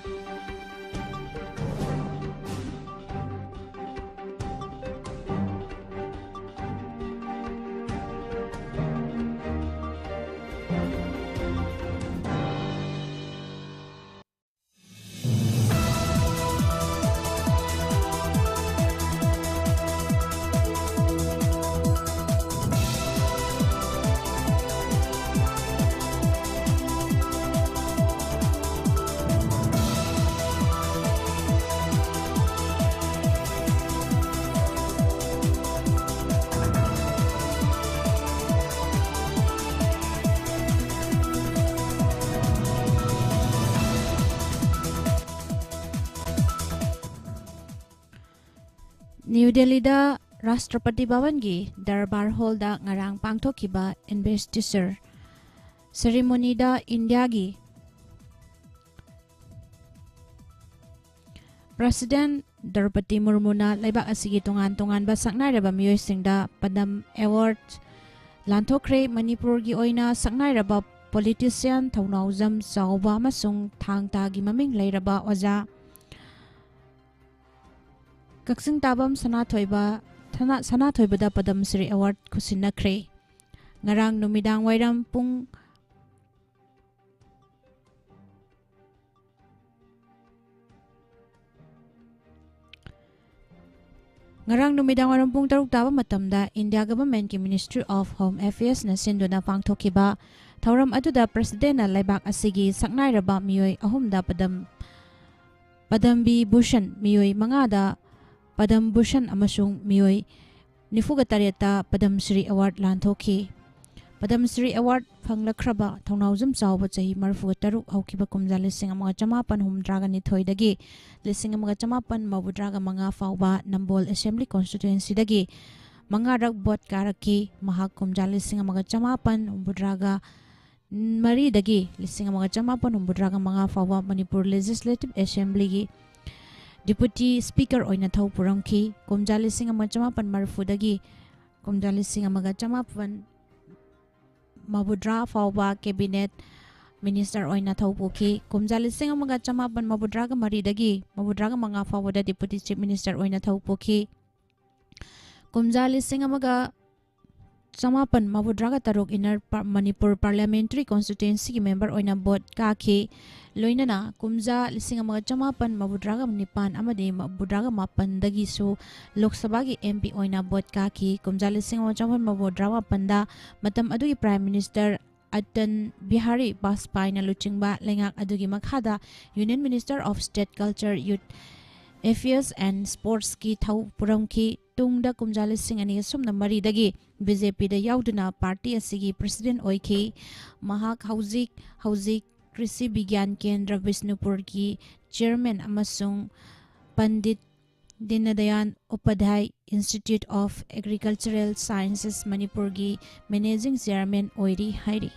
ꯅ꯭ꯌꯨ ꯗꯦꯜꯂꯤꯗ ꯔꯥꯁꯇ꯭ꯔꯄꯇꯤ ꯚꯕꯟꯒꯤ ꯗꯔꯕꯥꯔ ꯍꯣꯜꯗ ꯉꯔꯥꯡ ꯄꯥꯡꯊꯣꯛꯈꯤꯕ ꯏꯟꯚꯦꯁꯇꯤꯆꯔ ꯁꯦꯔꯤꯃꯣꯅꯤꯗ ꯏꯟꯗꯤꯌꯥꯒꯤ ꯄ꯭ꯔꯁꯤꯗꯦꯟ ꯗ꯭ꯔꯧꯄꯗꯤ ꯃꯨꯔꯃꯨꯅ ꯂꯩꯕꯥꯛ ꯑꯁꯤꯒꯤ ꯇꯣꯉꯥꯟ ꯇꯣꯉꯥꯟꯕ ꯁꯛꯅꯥꯏꯔꯕ ꯃꯤꯑꯣꯏꯁꯤꯡꯗ ꯄꯗꯝ ꯑꯦꯋꯥꯔꯗ ꯂꯥꯟꯊꯣꯛꯈ꯭ꯔꯦ꯫ ꯃꯅꯤꯄꯨꯔꯒꯤ ꯑꯣꯏꯅ ꯁꯛꯅꯥꯏꯔꯕ ꯄꯣꯂꯤꯇꯤꯁꯤꯌꯥꯟ, ꯊꯧꯅꯥꯎꯖꯝ ꯆꯥꯎꯕ ꯑꯃꯁꯨꯡ ꯊꯥꯡ ꯇꯥꯒꯤ ꯃꯃꯤꯡ ꯂꯩꯔꯕ ꯑꯣꯖꯥ ꯀꯛꯆꯤꯡ ꯇꯥꯕꯝ ꯁꯅꯥꯊꯣꯏꯕ-, ꯁꯅꯥ-, ꯁꯅꯥꯊꯣꯏꯕꯗ ꯄꯗꯝ ꯁ꯭ꯔꯤ ꯑꯦꯋꯥꯔꯗ ꯈꯨꯠꯁꯤꯟꯅꯈ꯭ꯔꯦ꯫ ꯉꯔꯥꯡ ꯅꯨꯃꯤꯗꯥꯡ ꯋꯥꯏꯔꯝ ꯄꯨꯡ ꯉꯔꯥꯡ ꯅꯨꯃꯤꯗꯥꯡ ꯋꯥꯏꯔꯝ ꯄꯨꯡ ꯇꯔꯨꯛ ꯇꯥꯕ ꯃꯇꯝꯗ ꯏꯟꯗꯤꯌꯥ ꯒꯚꯔꯟꯃꯦꯟꯠꯀꯤ Ministry of Home Affairsꯅ ꯁꯤꯟꯗꯨꯅ ꯄꯥꯡꯊꯣꯛꯈꯤꯕ ꯊꯧꯔꯝ ꯑꯗꯨꯗ ꯄ꯭ꯔꯁꯤꯗꯦꯟꯅ ꯂꯩꯕꯥꯛ ꯑꯁꯤꯒꯤ ꯁꯛꯅꯥꯏꯔꯕ ꯃꯤꯑꯣꯏ ꯑꯍꯨꯝꯗ ꯄꯗꯝ, ꯄꯗꯝ ꯕꯤꯚꯨꯁꯟ, ꯃꯤꯑꯣꯏ ꯃꯉꯥꯗ ꯄꯗꯝ ꯚꯨꯁꯟ ꯑꯃꯁꯨꯡ ꯃꯤꯑꯣꯏ ꯅꯤꯐꯨꯒ ꯇꯔꯦꯠꯇ ꯄꯗꯝ ꯁ꯭ꯔꯤ ꯑꯦꯋꯥꯔꯗ ꯂꯥꯟꯊꯣꯛꯈꯤ꯫ ꯄꯗꯝ ꯁ꯭ꯔꯤ ꯑꯦꯋꯥꯔꯗ ꯐꯪꯂꯛꯈ꯭ꯔꯕ ꯊꯧꯅꯥꯎꯖꯝ ꯆꯥꯎꯕ ꯆꯍꯤ ꯃꯔꯤꯐꯨꯒ ꯇꯔꯨꯛ ꯍꯧꯈꯤꯕ ꯀꯨꯝꯖꯥ ꯂꯤꯁꯤꯡ ꯑꯃꯒ ꯆꯃꯥꯄꯟ ꯍꯨꯝꯐꯨꯇꯔꯥꯒ ꯅꯤꯊꯣꯏꯗꯒꯤ ꯂꯤꯁꯤꯡ ꯑꯃꯒ ꯆꯃꯥꯄꯟ ꯃꯧꯗ꯭ꯔꯥꯒ ꯃꯉꯥ ꯐꯥꯎꯕ ꯅꯝꯕꯣꯜ ꯑꯦꯁꯦꯝꯕ꯭ꯂꯤ ꯀꯣꯟꯁꯇꯤꯇ꯭ꯋꯦꯟꯁꯤꯗꯒꯤ ꯃꯉꯥꯔꯛ ꯚꯣꯠ ꯀꯥꯔꯛꯈꯤ꯫ ꯃꯍꯥꯛ ꯀꯨꯝꯖꯥ ꯂꯤꯁꯤꯡ ꯑꯃꯒ ꯆꯃꯥꯄꯟ ꯍꯨꯝꯐꯨꯇꯔꯥꯒ ꯃꯔꯤꯗꯒꯤ ꯂꯤꯁꯤꯡ ꯑꯃꯒ ꯆꯃꯥꯄꯟ ꯍꯨꯝꯐꯨꯇꯔꯥꯒ ꯃꯉꯥ ꯐꯥꯎꯕ ꯃꯅꯤꯄꯨꯔ ꯂꯦꯖꯤꯁꯂꯦꯇꯤꯚ ꯑꯦꯁꯦꯝꯕ꯭ꯂꯤꯒꯤ ꯗꯤꯄꯨꯇꯤ ꯁ꯭ꯄꯤꯀꯔ ꯑꯣꯏꯅ ꯊꯧ ꯄꯨꯔꯝꯈꯤ꯫ ꯀꯨꯝꯖꯥ ꯂꯤꯁꯤꯡ ꯑꯃꯒ ꯆꯃꯥꯄꯟ ꯃꯔꯤꯐꯨꯗꯒꯤ ꯀꯨꯝꯖꯥ ꯂꯤꯁꯤꯡ ꯑꯃꯒ ꯆꯃꯥꯄꯟ ꯃꯧꯗ꯭ꯔꯥ ꯐꯥꯎꯕ ꯀꯦꯕꯤꯅꯦꯠ ꯃꯤꯅꯤꯁꯇꯔ ꯑꯣꯏꯅ ꯊꯧ ꯄꯨꯈꯤ꯫ ꯀꯨꯝꯖꯥ ꯂꯤꯁꯤꯡ ꯑꯃꯒ ꯆꯃꯥꯄꯟ ꯃꯧꯗ꯭ꯔꯥꯒ ꯃꯔꯤꯗꯒꯤ ꯃꯧꯗ꯭ꯔꯥꯒ ꯃꯉꯥ ꯐꯥꯎꯕꯗ ꯗꯤꯄꯨꯇꯤ ꯆꯤꯐ ꯃꯤꯅꯤꯁꯇꯔ ꯑꯣꯏꯅ ꯊꯧ ꯄꯨꯈꯤ꯫ ꯀꯨꯝꯖꯥ ꯂꯤꯁꯤꯡ ꯑꯃꯒ ꯆꯃꯥꯄꯟ ꯃꯧꯗ꯭ꯔꯥꯒ ꯇꯔꯨꯛ ꯏꯟꯅꯔ ꯄꯥ-, ꯃꯅꯤꯄꯨꯔ ꯄꯥꯔꯂꯤꯌꯥꯃꯦꯟꯇꯔꯤ ꯀꯣꯟꯁꯇꯤꯇ꯭ꯋꯦꯟꯁꯤꯒꯤ ꯃꯦꯝꯕꯔ ꯑꯣꯏꯅ ꯚꯣꯠ ꯀꯥꯈꯤ꯫ ꯂꯣꯏꯅꯅ ꯀꯨꯝꯖꯥ ꯂꯤꯁꯤꯡ ꯑꯃꯒ ꯆꯃꯥꯄꯟ ꯃꯧꯗ꯭ꯔꯥꯒ ꯅꯤꯄꯥꯟ ꯑꯃꯗꯤ ꯃꯧꯗ꯭ꯔꯥꯒ ꯃꯥꯄꯟꯗꯒꯤꯁꯨ ꯂꯣꯛ ꯁꯚꯥꯒꯤ ꯑꯦꯝ ꯄꯤ ꯑꯣꯏꯅ ꯚꯣꯠ ꯀꯥꯈꯤ꯫ ꯀꯨꯝꯖꯥ ꯂꯤꯁꯤꯡ ꯑꯃꯒ ꯆꯃꯥꯄꯟ ꯃꯧꯗ꯭ꯔꯥ ꯃꯥꯄꯟꯗ ꯃꯇꯝ ꯑꯗꯨꯒꯤ ꯄ꯭ꯔꯥꯏꯝ ꯃꯤꯅꯤꯁꯇꯔ ꯑꯇꯜ ꯕꯤꯍꯥꯔꯤ ꯕꯥꯖꯄꯥꯏꯅ ꯂꯨꯆꯤꯡꯕ ꯂꯩꯉꯥꯛ ꯑꯗꯨꯒꯤ ꯃꯈꯥꯗ Union Minister of State Culture, Youth Affairs and Sportsꯀꯤ ꯊꯧ ꯄꯨꯔꯝꯈꯤ꯫ ꯇꯨꯡꯗ ꯀꯨꯝꯖꯥ ꯂꯤꯁꯤꯡ ꯑꯅꯤꯒ ꯁꯨꯞꯅ ꯃꯔꯤꯗꯒꯤ ꯕꯤ ꯖꯦ ꯄꯤꯗ ꯌꯥꯎꯗꯨꯅ ꯄꯥꯔꯇꯤ ꯑꯁꯤꯒꯤ ꯄ꯭ꯔꯁꯤꯗꯦꯟ ꯑꯣꯏꯈꯤ꯫ ꯃꯍꯥꯛ ꯍꯧꯖꯤꯛ ꯍꯧꯖꯤꯛ ꯀ꯭ꯔꯤꯁꯤ ꯕꯤꯒ꯭ꯌꯥꯟ ꯀꯦꯟꯗ꯭ꯔ ꯕꯤꯁꯅꯨꯄꯨꯔꯒꯤ ꯆꯤꯌꯔꯃꯦꯟ ꯑꯃꯁꯨꯡ Pandit Deendayal Upadhyay institute of agricultural sciences ꯃꯅꯤꯄꯨꯔꯒꯤ ꯃꯦꯅꯦꯖꯤꯡ ꯆꯤꯌꯥꯔꯃꯦꯟ ꯑꯣꯏꯔꯤ ꯍꯥꯏꯔꯤ꯫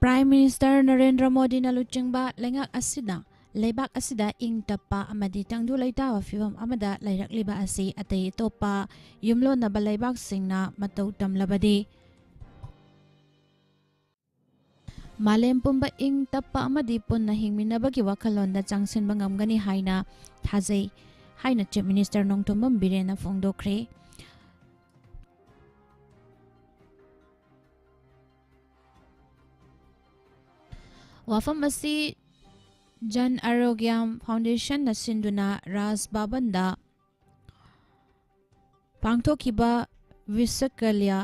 Prime Minister ꯅꯔꯦꯟꯗ꯭ꯔ ꯃꯣꯗꯤꯅ ꯂꯨꯆꯤꯡꯕ ꯂꯩꯉꯥꯛ ꯑꯁꯤꯅ ꯂꯩꯕꯥꯛ ꯑꯁꯤꯗ ꯏꯪ ꯇꯞꯄ ꯑꯃꯗꯤ ꯇꯪꯗꯨ ꯂꯩꯇꯥꯕ ꯐꯤꯕꯝ ꯑꯃꯗ ꯂꯩꯔꯛꯂꯤꯕ ꯑꯁꯤ ꯑꯇꯩ ꯑꯇꯣꯞꯄ ꯌꯨꯝꯂꯣꯟꯅꯕ ꯂꯩꯕꯥꯛꯁꯤꯡꯅ ꯃꯇꯧ ꯇꯝꯂꯕꯗꯤ ꯃꯥꯂꯦꯝ ꯄꯨꯝꯕ ꯏꯪ ꯇꯞꯄ ꯑꯃꯗꯤ ꯄꯨꯟꯅ ꯍꯤꯡꯃꯤꯟꯅꯕꯒꯤ ꯋꯥꯈꯜꯂꯣꯟꯗ ꯆꯪꯁꯤꯟꯕ ꯉꯝꯒꯅꯤ ꯍꯥꯏꯅ ꯊꯥꯖꯩ ꯍꯥꯏꯅ Chief Minister ꯅꯣꯡꯊꯣꯝꯕꯝ ꯕꯤꯔꯦꯟꯅ ꯐꯣꯡꯗꯣꯛꯈ꯭ꯔꯦ꯫ ꯋꯥꯐꯝ ꯑꯁꯤ ꯖꯟ ꯑꯔꯣꯒ꯭ꯌꯥꯝ ꯐꯥꯎꯟꯗꯦꯁꯟꯅ ꯁꯤꯟꯗꯨꯅ ꯔꯥꯖ ꯚꯕꯟꯗ ꯄꯥꯡꯊꯣꯛꯈꯤꯕ ꯚꯤꯁ꯭ꯋꯀꯂ꯭ꯌ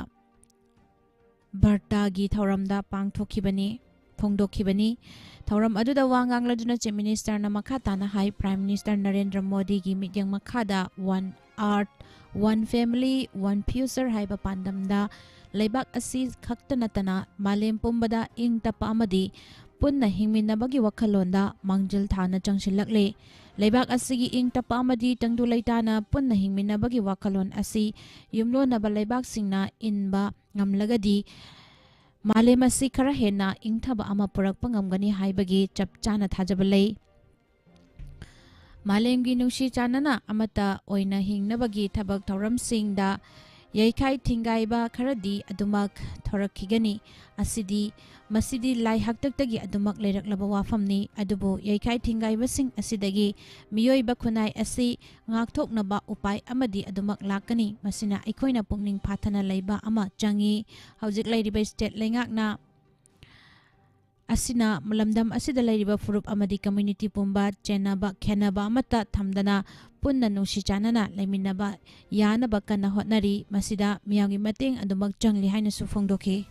ꯕꯥꯔꯇꯥꯒꯤ ꯊꯧꯔꯝꯗ ꯄꯥꯡꯊꯣꯛꯈꯤꯕꯅꯤ, ꯐꯣꯡꯗꯣꯛꯈꯤꯕꯅꯤ꯫ ꯊꯧꯔꯝ ꯑꯗꯨꯗ ꯋꯥ ꯉꯥꯡꯂꯗꯨꯅ Chief Ministerꯅ ꯃꯈꯥ ꯇꯥꯅ ꯍꯥꯏ, Prime Minister ꯅꯔꯦꯟꯗ꯭ꯔ ꯃꯣꯗꯤꯒꯤ ꯃꯤꯠꯌꯦꯡ ꯃꯈꯥꯗ One Earth, One Family, One Future ꯍꯥꯏꯕ ꯄꯥꯟꯗꯝꯗ ꯂꯩꯕꯥꯛ ꯑꯁꯤ ꯈꯛꯇ ꯅꯠꯇꯅ ꯃꯥꯂꯦꯝ ꯄꯨꯝꯕꯗ ꯏꯪ ꯇꯞꯄ ꯑꯃꯗꯤ ꯄꯨꯟꯅ ꯍꯤꯡꯃꯤꯟꯅꯕꯒꯤ ꯋꯥꯈꯜꯂꯣꯟꯗ ꯃꯥꯡꯖꯤꯜ ꯊꯥꯅ ꯆꯪꯁꯤꯜꯂꯛꯂꯤ꯫ ꯂꯩꯕꯥꯛ ꯑꯁꯤꯒꯤ ꯏꯪ ꯇꯞꯄ ꯑꯃꯗꯤ ꯇꯪꯗꯨ ꯂꯩꯇꯥꯅ ꯄꯨꯟꯅ ꯍꯤꯡꯃꯤꯟꯅꯕꯒꯤ ꯋꯥꯈꯜꯂꯣꯟ ꯑꯁꯤ ꯌꯨꯝꯂꯣꯟꯅꯕ ꯂꯩꯕꯥꯛꯁꯤꯡꯅ ꯏꯟꯕ ꯉꯝꯂꯒꯗꯤ ꯃꯥꯂꯦꯝ ꯑꯁꯤ ꯈꯔ ꯍꯦꯟꯅ ꯏꯪꯊꯕ ꯑꯃ ꯄꯨꯔꯛꯄ ꯉꯝꯒꯅꯤ ꯍꯥꯏꯕꯒꯤ ꯆꯞ ꯆꯥꯅ ꯊꯥꯖꯕ ꯂꯩ꯫ ꯃꯥꯂꯦꯝꯒꯤ ꯅꯨꯡꯁꯤ ꯆꯥꯟꯅꯅ ꯑꯃꯠꯇ ꯑꯣꯏꯅ ꯍꯤꯡꯅꯕꯒꯤ ꯊꯕꯛ ꯊꯧꯔꯝꯁꯤꯡꯗ ꯌꯩꯈꯥꯏ ꯊꯤꯡꯒꯥꯏꯕ ꯈꯔꯗꯤ ꯑꯗꯨꯃꯛ ꯊꯣꯔꯛꯈꯤꯒꯅꯤ꯫ ꯑꯁꯤꯗꯤ, ꯃꯁꯤꯗꯤ ꯂꯥꯏ ꯍꯥꯛꯇꯛꯇꯒꯤ ꯑꯗꯨꯃꯛ ꯂꯩꯔꯛꯂꯕ ꯋꯥꯐꯝꯅꯤ꯫ ꯑꯗꯨꯕꯨ ꯌꯩꯈꯥꯏ ꯊꯤꯡꯒꯥꯏꯕꯁꯤꯡ ꯑꯁꯤꯗꯒꯤ ꯃꯤꯑꯣꯏꯕ ꯈꯨꯟꯅꯥꯏ ꯑꯁꯤ ꯉꯥꯛꯊꯣꯛꯅꯕ ꯎꯄꯥꯏ ꯑꯃꯗꯤ ꯑꯗꯨꯃꯛ ꯂꯥꯛꯀꯅꯤ꯫ ꯃꯁꯤꯅ ꯑꯩꯈꯣꯏꯅ ꯄꯨꯛꯅꯤꯡ ꯐꯥꯊꯅ ꯂꯩꯕ ꯑꯃ ꯆꯪꯏ꯫ ꯍꯧꯖꯤꯛ ꯂꯩꯔꯤꯕ state ꯂꯩꯉꯥꯛꯅ ꯑꯁꯤꯅ ꯂꯝꯗꯝ ꯑꯁꯤꯗ ꯂꯩꯔꯤꯕ ꯐꯨꯔꯨꯞ ꯑꯃꯗꯤ community ꯄꯨꯝꯕ ꯆꯦꯟꯅꯕ ꯈꯦꯟꯅꯕ ꯑꯃꯠꯇ ꯊꯝꯗꯅ ꯄꯨꯟꯅ ꯅꯨꯡꯁꯤ ꯆꯥꯟꯅꯅ ꯂꯩꯃꯤꯟꯅꯕ ꯌꯥꯅꯕ ꯀꯟꯅ ꯍꯣꯠꯅꯔꯤ꯫ ꯃꯁꯤꯗ ꯃꯤꯌꯥꯝꯒꯤ ꯃꯇꯦꯡ ꯑꯗꯨꯃꯛ ꯆꯪꯂꯤ ꯍꯥꯏꯅꯁꯨ ꯐꯣꯡꯗꯣꯛꯈꯤ꯫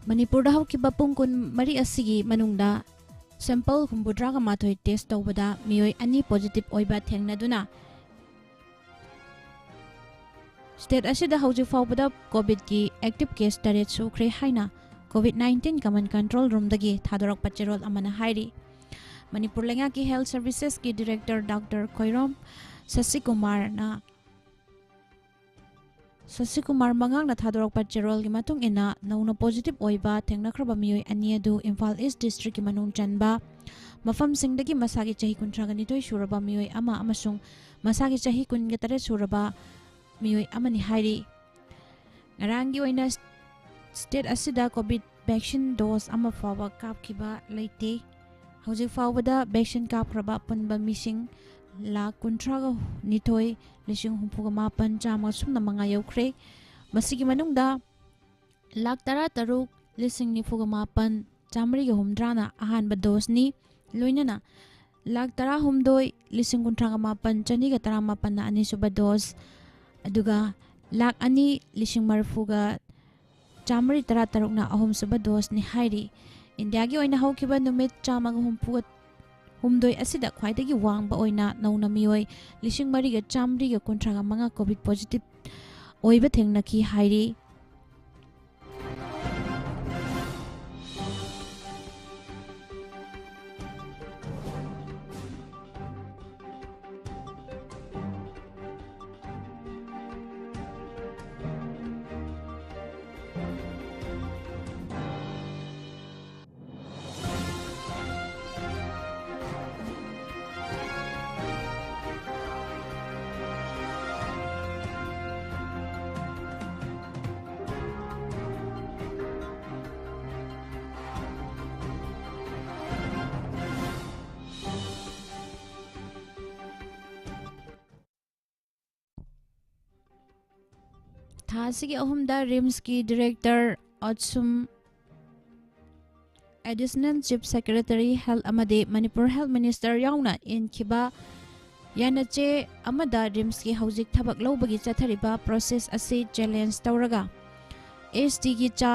ꯃꯅꯤꯄꯨꯔꯗ ꯍꯧꯈꯤꯕ ꯄꯨꯡ ꯀꯨꯟꯃꯔꯤ ꯑꯁꯤꯒꯤ ꯃꯅꯨꯡꯗ sample ꯍꯨꯝꯐꯨꯇꯔꯥꯒ ꯃꯥꯊꯣꯏ test ꯇꯧꯕꯗ ꯃꯤꯑꯣꯏ ꯑꯅꯤ positive ꯑꯣꯏꯕ ꯊꯦꯡꯅꯗꯨꯅ state ꯑꯁꯤꯗ ꯍꯧꯖꯤꯛ ꯐꯥꯎꯕꯗ COVIDꯀꯤ active case ꯇꯔꯦꯠ ꯁꯨꯈ꯭ꯔꯦ ꯍꯥꯏꯅ COVID nineteen Command Control Roomꯗꯒꯤ ꯊꯥꯗꯣꯔꯛꯄ ꯆꯦꯔꯣꯜ ꯑꯃꯅ ꯍꯥꯏꯔꯤ꯫ ꯃꯅꯤꯄꯨꯔ ꯂꯩꯉꯥꯛꯀꯤ Health Servicesꯀꯤ Director Doctor ꯈꯣꯏꯔꯣꯝ ꯁꯁꯤꯀꯨꯃꯥꯔꯅ ꯁꯁꯤꯀꯨꯃꯥꯔ ꯃꯉꯥꯡꯅ ꯊꯥꯗꯣꯔꯛꯄ ꯆꯦꯔꯣꯜꯒꯤ ꯃꯇꯨꯡ ꯏꯟꯅ, ꯅꯧꯅ positive ꯑꯣꯏꯕ ꯊꯦꯡꯅꯈ꯭ꯔꯕ ꯃꯤꯑꯣꯏ ꯑꯅꯤ ꯑꯗꯨ ꯏꯝꯐꯥꯜ East Districtꯀꯤ ꯃꯅꯨꯡ ꯆꯟꯕ ꯃꯐꯝꯁꯤꯡꯗꯒꯤ ꯃꯁꯥꯒꯤ ꯆꯍꯤ ꯀꯨꯟꯊ꯭ꯔꯥꯒ ꯅꯤꯊꯣꯏ ꯁꯨꯔꯕ ꯃꯤꯑꯣꯏ ꯑꯃ ꯑꯃꯁꯨꯡ ꯃꯁꯥꯒꯤ ꯆꯍꯤ ꯀꯨꯟꯒ ꯇꯔꯦꯠ ꯁꯨꯔꯕ ꯃꯤꯑꯣꯏ ꯑꯃꯅꯤ ꯍꯥꯏꯔꯤ꯫ ꯉꯔꯥꯡꯒꯤ ꯑꯣꯏꯅ state ꯑꯁꯤꯗ COVID vaccine dose ꯑꯃ ꯐꯥꯎꯕ ꯀꯥꯞꯈꯤꯕ ꯂꯩꯇꯦ꯫ ꯍꯧꯖꯤꯛ ꯐꯥꯎꯕꯗ vaccine ꯀꯥꯞꯈ꯭ꯔꯕ ꯑꯄꯨꯟꯕ ꯃꯤꯁꯤꯡ ꯂꯥꯈ ꯀꯨꯟꯊ꯭ꯔꯥꯒ ꯅꯤꯊꯣꯏ ꯂꯤꯁꯤꯡ ꯍꯨꯝꯐꯨꯒ ꯃꯥꯄꯟ ꯆꯥꯝꯃ ꯁꯨꯞꯅ ꯃꯉꯥ ꯌꯧꯈ꯭ꯔꯦ꯫ ꯃꯁꯤꯒꯤ ꯃꯅꯨꯡꯗ ꯂꯥꯈ ꯇꯔꯥꯇꯔꯨꯛ ꯂꯤꯁꯤꯡ ꯅꯤꯐꯨꯒ ꯃꯥꯄꯟ ꯆꯥꯃꯔꯤꯒ ꯍꯨꯝꯗ꯭ꯔꯥꯅ ꯑꯍꯥꯟꯕ doseꯅꯤ, ꯂꯣꯏꯅꯅ ꯂꯥꯈ ꯇꯔꯥꯍꯨꯝꯗꯣꯏ ꯂꯤꯁꯤꯡ ꯀꯨꯟꯊ꯭ꯔꯥꯒ ꯃꯥꯄꯟ ꯆꯅꯤꯒ ꯇꯔꯥꯃꯥꯄꯟꯅ ꯑꯅꯤꯁꯨꯕ dose, ꯑꯗꯨꯒ ꯂꯥꯈ ꯑꯅꯤ ꯂꯤꯁꯤꯡ ꯃꯔꯤꯐꯨꯒ ꯆꯥꯃꯔꯤ ꯇꯔꯥꯇꯔꯨꯛꯅ ꯑꯍꯨꯝꯁꯨꯕ doseꯅꯤ ꯍꯥꯏꯔꯤ꯫ ꯏꯟꯗꯤꯌꯥꯒꯤ ꯑꯣꯏꯅ ꯍꯧꯈꯤꯕ ꯅꯨꯃꯤꯠ ꯆꯥꯝꯃꯒ ꯍꯨꯝꯐꯨꯒ ꯍꯨꯝꯗꯣꯏ ꯑꯁꯤꯗ ꯈ꯭ꯋꯥꯏꯗꯒꯤ ꯋꯥꯡꯕ ꯑꯣꯏꯅ ꯅꯧꯅ ꯃꯤꯑꯣꯏ ꯂꯤꯁꯤꯡ ꯃꯔꯤꯒ ꯆꯥꯃꯔꯤꯒ ꯀꯨꯟꯊ꯭ꯔꯥꯒ ꯃꯉꯥ COVID positive ꯑꯣꯏꯕ ꯊꯦꯡꯅꯈꯤ ꯍꯥꯏꯔꯤ꯫ ꯊꯥ ꯑꯁꯤꯒꯤ ꯑꯍꯨꯝꯗ RIMSꯀꯤ Director ꯑꯣꯠꯁꯨꯝ, Additional Chief Secretary Health ꯑꯃꯗꯤ ꯃꯅꯤꯄꯨꯔ Health Minister ꯌꯥꯎꯅ ꯏꯟꯈꯤꯕ ꯌꯥꯅꯆꯦ ꯑꯃꯗ RIMSꯀꯤ ꯍꯧꯖꯤꯛ ꯊꯕꯛ ꯂꯧꯕꯒꯤ ꯆꯠꯊꯔꯤꯕ process ꯑꯁꯤ challenge ꯇꯧꯔꯒ STꯒꯤ ꯆꯥ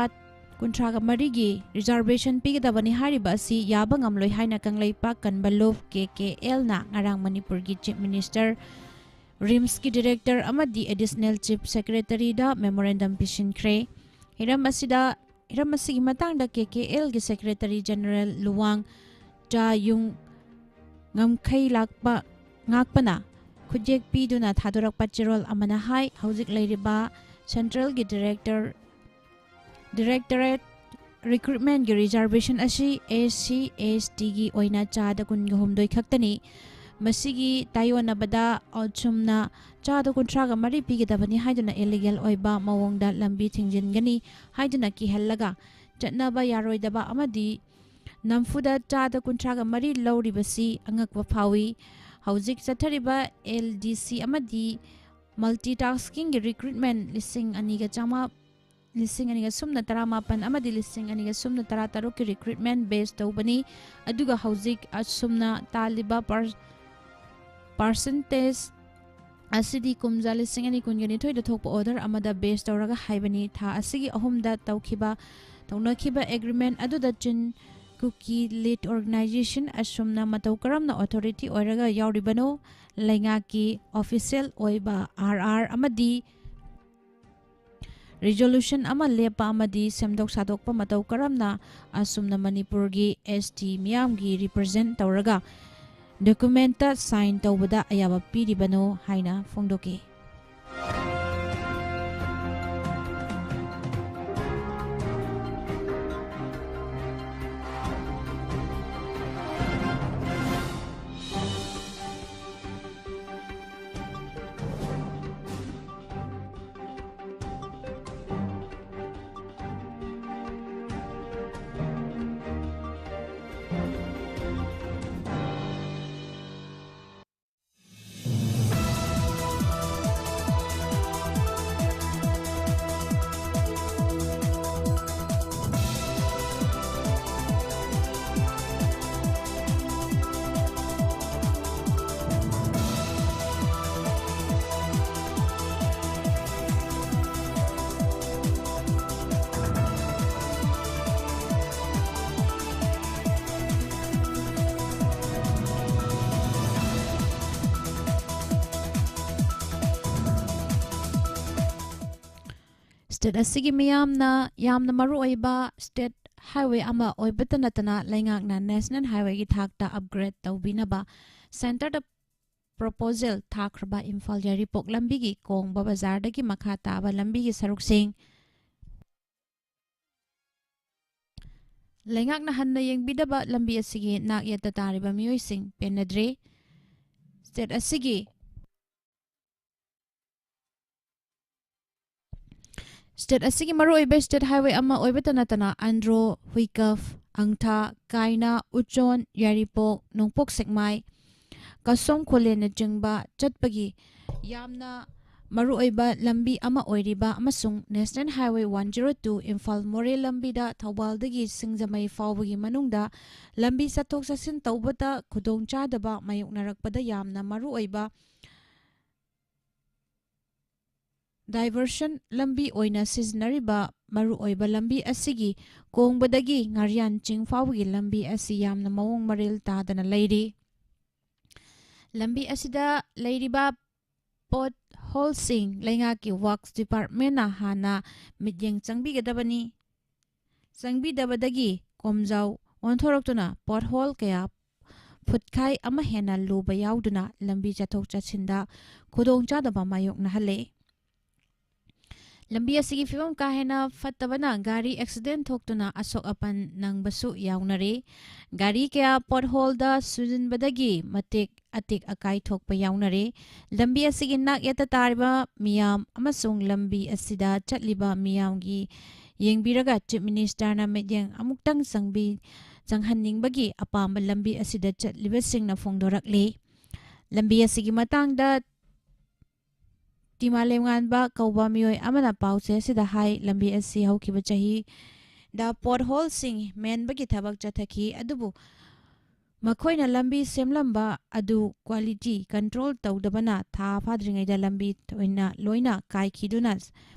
ꯀꯨꯟꯊ꯭ꯔꯥꯒ ꯃꯔꯤꯒꯤ reservation ꯄꯤꯒꯗꯕꯅꯤ ꯍꯥꯏꯔꯤꯕ ꯑꯁꯤ ꯌꯥꯕ ꯉꯝꯂꯣꯏ ꯍꯥꯏꯅ ꯀꯪꯂꯩꯄꯥꯛ ꯀꯟꯕ ꯂꯨꯞ, ꯀꯦ ꯀꯦ ꯑꯦꯜꯅ ꯉꯔꯥꯡ ꯃꯅꯤꯄꯨꯔꯒꯤ Chief Minister, ꯔꯤꯝꯁꯀꯤ Director ꯑꯃꯗꯤ Additional Chief Secretaryꯗ memorandum ꯄꯤꯁꯤꯟꯈ꯭ꯔꯦ꯫ ꯍꯤꯔꯝ ꯑꯁꯤꯗ, ꯍꯤꯔꯝ ꯑꯁꯤꯒꯤ ꯃꯇꯥꯡꯗ ꯀꯦ ꯀꯦ ꯑꯦꯜꯒꯤ Secretary General ꯂꯨꯋꯥꯡ ꯆꯥ ꯌꯨꯡ ꯉꯝꯈꯩ ꯂꯥꯛꯄ, ꯉꯥꯛꯄꯅ ꯈꯨꯠꯌꯦꯛ ꯄꯤꯗꯨꯅ ꯊꯥꯗꯣꯔꯛꯄ ꯆꯦꯔꯣꯜ ꯑꯃꯅ ꯍꯥꯏ, ꯍꯧꯖꯤꯛ ꯂꯩꯔꯤꯕ centralꯒꯤ Director, Directorate recruitmentꯀꯤ reservation ꯑꯁꯤ SC, STꯒꯤ ꯑꯣꯏꯅ ꯆꯥꯗ ꯀꯨꯟꯒ ꯍꯨꯝꯗꯣꯏ ꯈꯛꯇꯅꯤ꯫ ꯃꯁꯤꯒꯤ ꯇꯥꯏꯌꯣꯟꯅꯕꯗ ꯑꯁꯨꯝꯅ ꯆꯥꯗ ꯀꯨꯟꯊ꯭ꯔꯥꯒ ꯃꯔꯤ ꯄꯤꯒꯗꯕꯅꯤ ꯍꯥꯏꯗꯨꯅ illegal ꯑꯣꯏꯕ ꯃꯑꯣꯡꯗ ꯂꯝꯕꯤ ꯊꯤꯡꯖꯤꯟꯒꯅꯤ ꯍꯥꯏꯗꯨꯅ ꯀꯤꯍꯜꯂꯒ ꯆꯠꯅꯕ ꯌꯥꯔꯣꯏꯗꯕ ꯑꯃꯗꯤ ꯅꯝꯐꯨꯗ ꯆꯥꯗ ꯀꯨꯟꯊ꯭ꯔꯥꯒ ꯃꯔꯤ ꯂꯧꯔꯤꯕꯁꯤ ꯑꯉꯛꯄ ꯐꯥꯎꯏ꯫ ꯍꯧꯖꯤꯛ ꯆꯠꯊꯔꯤꯕ LDC ꯑꯃꯗꯤ multitaskingꯒꯤ recruitment ꯂꯤꯁꯤꯡ ꯑꯅꯤꯒ ꯆꯥꯝꯃꯥ-, ꯂꯤꯁꯤꯡ ꯑꯅꯤꯒ ꯁꯨꯞꯅ ꯇꯔꯥꯃꯥꯄꯟ ꯑꯃꯗꯤ ꯂꯤꯁꯤꯡ ꯑꯅꯤꯒ ꯁꯨꯞꯅ ꯇꯔꯥꯇꯔꯨꯛꯀꯤ recruitment base ꯇꯧꯕꯅꯤ꯫ ꯑꯗꯨꯒ ꯍꯧꯖꯤꯛ ꯑꯁꯨꯝꯅ ꯇꯥꯜꯂꯤꯕ per-, percentage ꯑꯁꯤꯗꯤ ꯀꯨꯝꯖꯥ ꯂꯤꯁꯤꯡ ꯑꯅꯤ ꯀꯨꯟꯒ ꯅꯤꯊꯣꯏꯗ ꯊꯣꯛꯄ order ꯑꯃꯗ base ꯇꯧꯔꯒ ꯍꯥꯏꯕꯅꯤ꯫ ꯊꯥ ꯑꯁꯤꯒꯤ ꯑꯍꯨꯝꯗ ꯇꯧꯈꯤꯕ, ꯇꯧꯅꯈꯤꯕ agreement ꯑꯗꯨꯗ Chin Kuki Lead Organization ꯑꯁꯨꯝꯅ ꯃꯇꯧ ꯀꯔꯝꯅ authority ꯑꯣꯏꯔꯒ ꯌꯥꯎꯔꯤꯕꯅꯣ? ꯂꯩꯉꯥꯛꯀꯤ official ꯑꯣꯏꯕ RR ꯑꯃꯗꯤ resolution ꯑꯃ ꯂꯦꯞꯄ ꯑꯃꯗꯤ ꯁꯦꯝꯗꯣꯛ ꯁꯥꯗꯣꯛꯄ ꯃꯇꯧ ꯀꯔꯝꯅ ꯑꯁꯨꯝꯅ ꯃꯅꯤꯄꯨꯔꯒꯤ ST ꯃꯤꯌꯥꯝꯒꯤ represent ꯇꯧꯔꯒ documentꯇ sign ꯇꯧꯕꯗ ꯑꯌꯥꯕ ꯄꯤꯔꯤꯕꯅꯣ ꯍꯥꯏꯅ ꯐꯣꯡꯗꯣꯛꯈꯤ꯫ ꯁ꯭ꯇꯦꯠ ꯑꯁꯤꯒꯤ ꯃꯤꯌꯥꯝꯅ ꯌꯥꯝꯅ ꯃꯔꯨꯑꯣꯏꯕ ꯁ꯭ꯇꯦꯠ ꯍꯥꯏꯋꯦ ꯑꯃ ꯑꯣꯏꯕꯇ ꯅꯠꯇꯅ ꯂꯩꯉꯥꯛꯅ ꯅꯦꯁꯅꯦꯜ ꯍꯥꯏꯋꯦꯒꯤ ꯊꯥꯛꯇ ꯑꯞꯒ꯭ꯔꯦꯗ ꯇꯧꯕꯤꯅꯕ ꯁꯦꯟꯇꯔꯗ ꯄ꯭ꯔꯣꯄꯣꯖꯦꯜ ꯊꯥꯈ꯭ꯔꯕ ꯏꯝꯐꯥꯜ ꯌꯥꯏꯔꯤꯄꯣꯛ ꯂꯝꯕꯤꯒꯤ ꯀꯣꯡꯕ ꯕꯖꯥꯔꯗꯒꯤ ꯃꯈꯥ ꯇꯥꯕ ꯂꯝꯕꯤꯒꯤ ꯁꯔꯨꯛꯁꯤꯡ ꯂꯩꯉꯥꯛꯅ ꯍꯟꯅ ꯌꯦꯡꯕꯤꯗꯕ ꯂꯝꯕꯤ ꯑꯁꯤꯒꯤ ꯅꯥꯛ ꯌꯦꯠꯇ ꯇꯥꯔꯤꯕ ꯃꯤꯑꯣꯏꯁꯤꯡ ꯄꯦꯟꯅꯗ꯭ꯔꯦ꯫ ꯁ꯭ꯇꯦꯠ ꯑꯁꯤꯒꯤ ꯁ꯭ꯇꯦꯠ ꯑꯁꯤꯒꯤ ꯃꯔꯨꯑꯣꯏꯕ ꯁ꯭ꯇꯦꯠ ꯍꯥꯏꯋꯦ ꯑꯃ ꯑꯣꯏꯕꯇ ꯅꯠꯇꯅ ꯑꯟꯗ꯭ꯔꯣ, ꯍꯨꯏꯀꯐ, ꯑꯪꯊꯥ, ꯀꯥꯏꯅ, ꯎꯆꯣꯟ, ꯌꯥꯏꯔꯤꯄꯣꯛ, ꯅꯣꯡꯄꯣꯛ ꯁꯦꯛꯃꯥꯏ, ꯀꯁꯣꯝ ꯈꯨꯂꯦꯟꯅꯆꯤꯡꯕ ꯆꯠꯄꯒꯤ ꯌꯥꯝꯅ ꯃꯔꯨꯑꯣꯏꯕ ꯂꯝꯕꯤ ꯑꯃ ꯑꯣꯏꯔꯤꯕ ꯑꯃꯁꯨꯡ national highway one zero two Imphal ꯃꯣꯔꯦ ꯂꯝꯕꯤꯗ ꯊꯧꯕꯥꯜꯗꯒꯤ ꯁꯤꯡꯖꯃꯩ ꯐꯥꯎꯕꯒꯤ ꯃꯅꯨꯡꯗ ꯂꯝꯕꯤ ꯆꯠꯊꯣꯛ ꯆꯠꯁꯤꯟ ꯇꯧꯕꯗ ꯈꯨꯗꯣꯡꯆꯥꯗꯕ ꯃꯥꯌꯣꯛꯅꯔꯛꯄꯗ ꯌꯥꯝꯅ ꯃꯔꯨꯑꯣꯏꯕ ꯗꯥꯏꯚꯔꯁꯟ ꯂꯝꯕꯤ ꯑꯣꯏꯅ ꯁꯤꯖꯤꯟꯅꯔꯤꯕ ꯃꯔꯨꯑꯣꯏꯕ ꯂꯝꯕꯤ ꯑꯁꯤꯒꯤ ꯀꯣꯡꯕꯗꯒꯤ ꯉꯥꯔꯤꯌꯥꯟ ꯆꯤꯡ ꯐꯥꯎꯕꯒꯤ ꯂꯝꯕꯤ ꯑꯁꯤ ꯌꯥꯝꯅ ꯃꯑꯣꯡ ꯃꯔꯤꯜ ꯇꯥꯗꯅ ꯂꯩꯔꯤ꯫ ꯂꯝꯕꯤ ꯑꯁꯤꯗ ꯂꯩꯔꯤꯕ ꯄꯣꯠ ꯍꯣꯜꯁꯤꯡ ꯂꯩꯉꯥꯛꯀꯤ ꯋꯥꯔꯛꯁ ꯗꯤꯄꯥꯔꯠꯃꯦꯟꯅ ꯍꯥꯟꯅ ꯃꯤꯠꯌꯦꯡ ꯆꯪꯕꯤꯒꯗꯕꯅꯤ꯫ ꯆꯪꯕꯤꯗꯕꯗꯒꯤ ꯀꯣꯝꯖꯥꯎ ꯑꯣꯟꯊꯣꯔꯛꯇꯨꯅ ꯄꯣꯠ ꯍꯣꯜ ꯀꯌꯥ ꯐꯨꯠꯈꯥꯏ ꯑꯃ ꯍꯦꯟꯅ ꯂꯨꯕ ꯌꯥꯎꯗꯨꯅ ꯂꯝꯕꯤ ꯆꯠꯊꯣꯛ ꯆꯠꯁꯤꯟꯗ ꯈꯨꯗꯣꯡꯆꯥꯗꯕ ꯃꯥꯌꯣꯛꯅꯍꯜꯂꯦ꯫ ꯂꯝꯕꯤ ꯑꯁꯤꯒꯤ ꯐꯤꯕꯝ ꯀꯥ ꯍꯦꯟꯅ ꯐꯠꯇꯕꯅ ꯒꯥꯔꯤ ꯑꯦꯛꯁꯤꯗꯦꯟ ꯊꯣꯛꯇꯨꯅ ꯑꯁꯣꯛ ꯑꯄꯟ ꯅꯪꯕꯁꯨ ꯌꯥꯎꯅꯔꯦ꯫ ꯒꯥꯔꯤ ꯀꯌꯥ ꯄꯣꯠ ꯍꯣꯜꯗ ꯁꯨꯖꯤꯟꯕꯗꯒꯤ ꯃꯇꯦꯛ ꯑꯇꯦꯛ ꯑꯀꯥꯏ ꯊꯣꯛꯄ ꯌꯥꯎꯅꯔꯦ꯫ ꯂꯝꯕꯤ ꯑꯁꯤꯒꯤ ꯅꯥꯛ ꯌꯦꯠꯇ ꯇꯥꯔꯤꯕ ꯃꯤꯌꯥꯝ ꯑꯃꯁꯨꯡ ꯂꯝꯕꯤ ꯑꯁꯤꯗ ꯆꯠꯂꯤꯕ ꯃꯤꯌꯥꯝꯒꯤ ꯌꯦꯡꯕꯤꯔꯒ ꯆꯤꯐ ꯃꯤꯅꯤꯁꯇꯔꯅ ꯃꯤꯠꯌꯦꯡ ꯑꯃꯨꯛꯇꯪ ꯆꯪꯕꯤ-, ꯆꯪꯍꯟꯅꯤꯡꯕꯒꯤ ꯑꯄꯥꯝꯕ ꯂꯝꯕꯤ ꯑꯁꯤꯗ ꯆꯠꯂꯤꯕꯁꯤꯡꯅ ꯐꯣꯡꯗꯣꯔꯛꯂꯤ꯫ ꯂꯝꯕꯤ ꯑꯁꯤꯒꯤ ꯃꯇꯥꯡꯗ ꯇꯤꯃꯥ ꯂꯦꯝꯉꯥꯟꯕ ꯀꯧꯕ ꯃꯤꯑꯣꯏ ꯑꯃꯅ ꯄꯥꯎ ꯆꯦ ꯑꯁꯤꯗ ꯍꯥꯏ, ꯂꯝꯕꯤ ꯑꯁꯤ ꯍꯧꯈꯤꯕ ꯆꯍꯤꯗ ꯄꯣꯠ ꯍꯣꯜꯁꯤꯡ ꯃꯦꯟꯕꯒꯤ ꯊꯕꯛ ꯆꯠꯊꯈꯤ, ꯑꯗꯨꯕꯨ ꯃꯈꯣꯏꯅ ꯂꯝꯕꯤ ꯁꯦꯝꯂꯝꯕ ꯑꯗꯨ ꯀ꯭ꯋꯥꯂꯤꯇꯤ ꯀꯟꯇ꯭ꯔꯣꯜ ꯇꯧꯗꯕꯅ ꯊꯥ ꯐꯥꯗ꯭ꯔꯤꯉꯩꯗ ꯂꯝꯕꯤ ꯊꯣꯏꯅ ꯂꯣꯏꯅ ꯀꯥꯏꯈꯤꯗꯨꯅ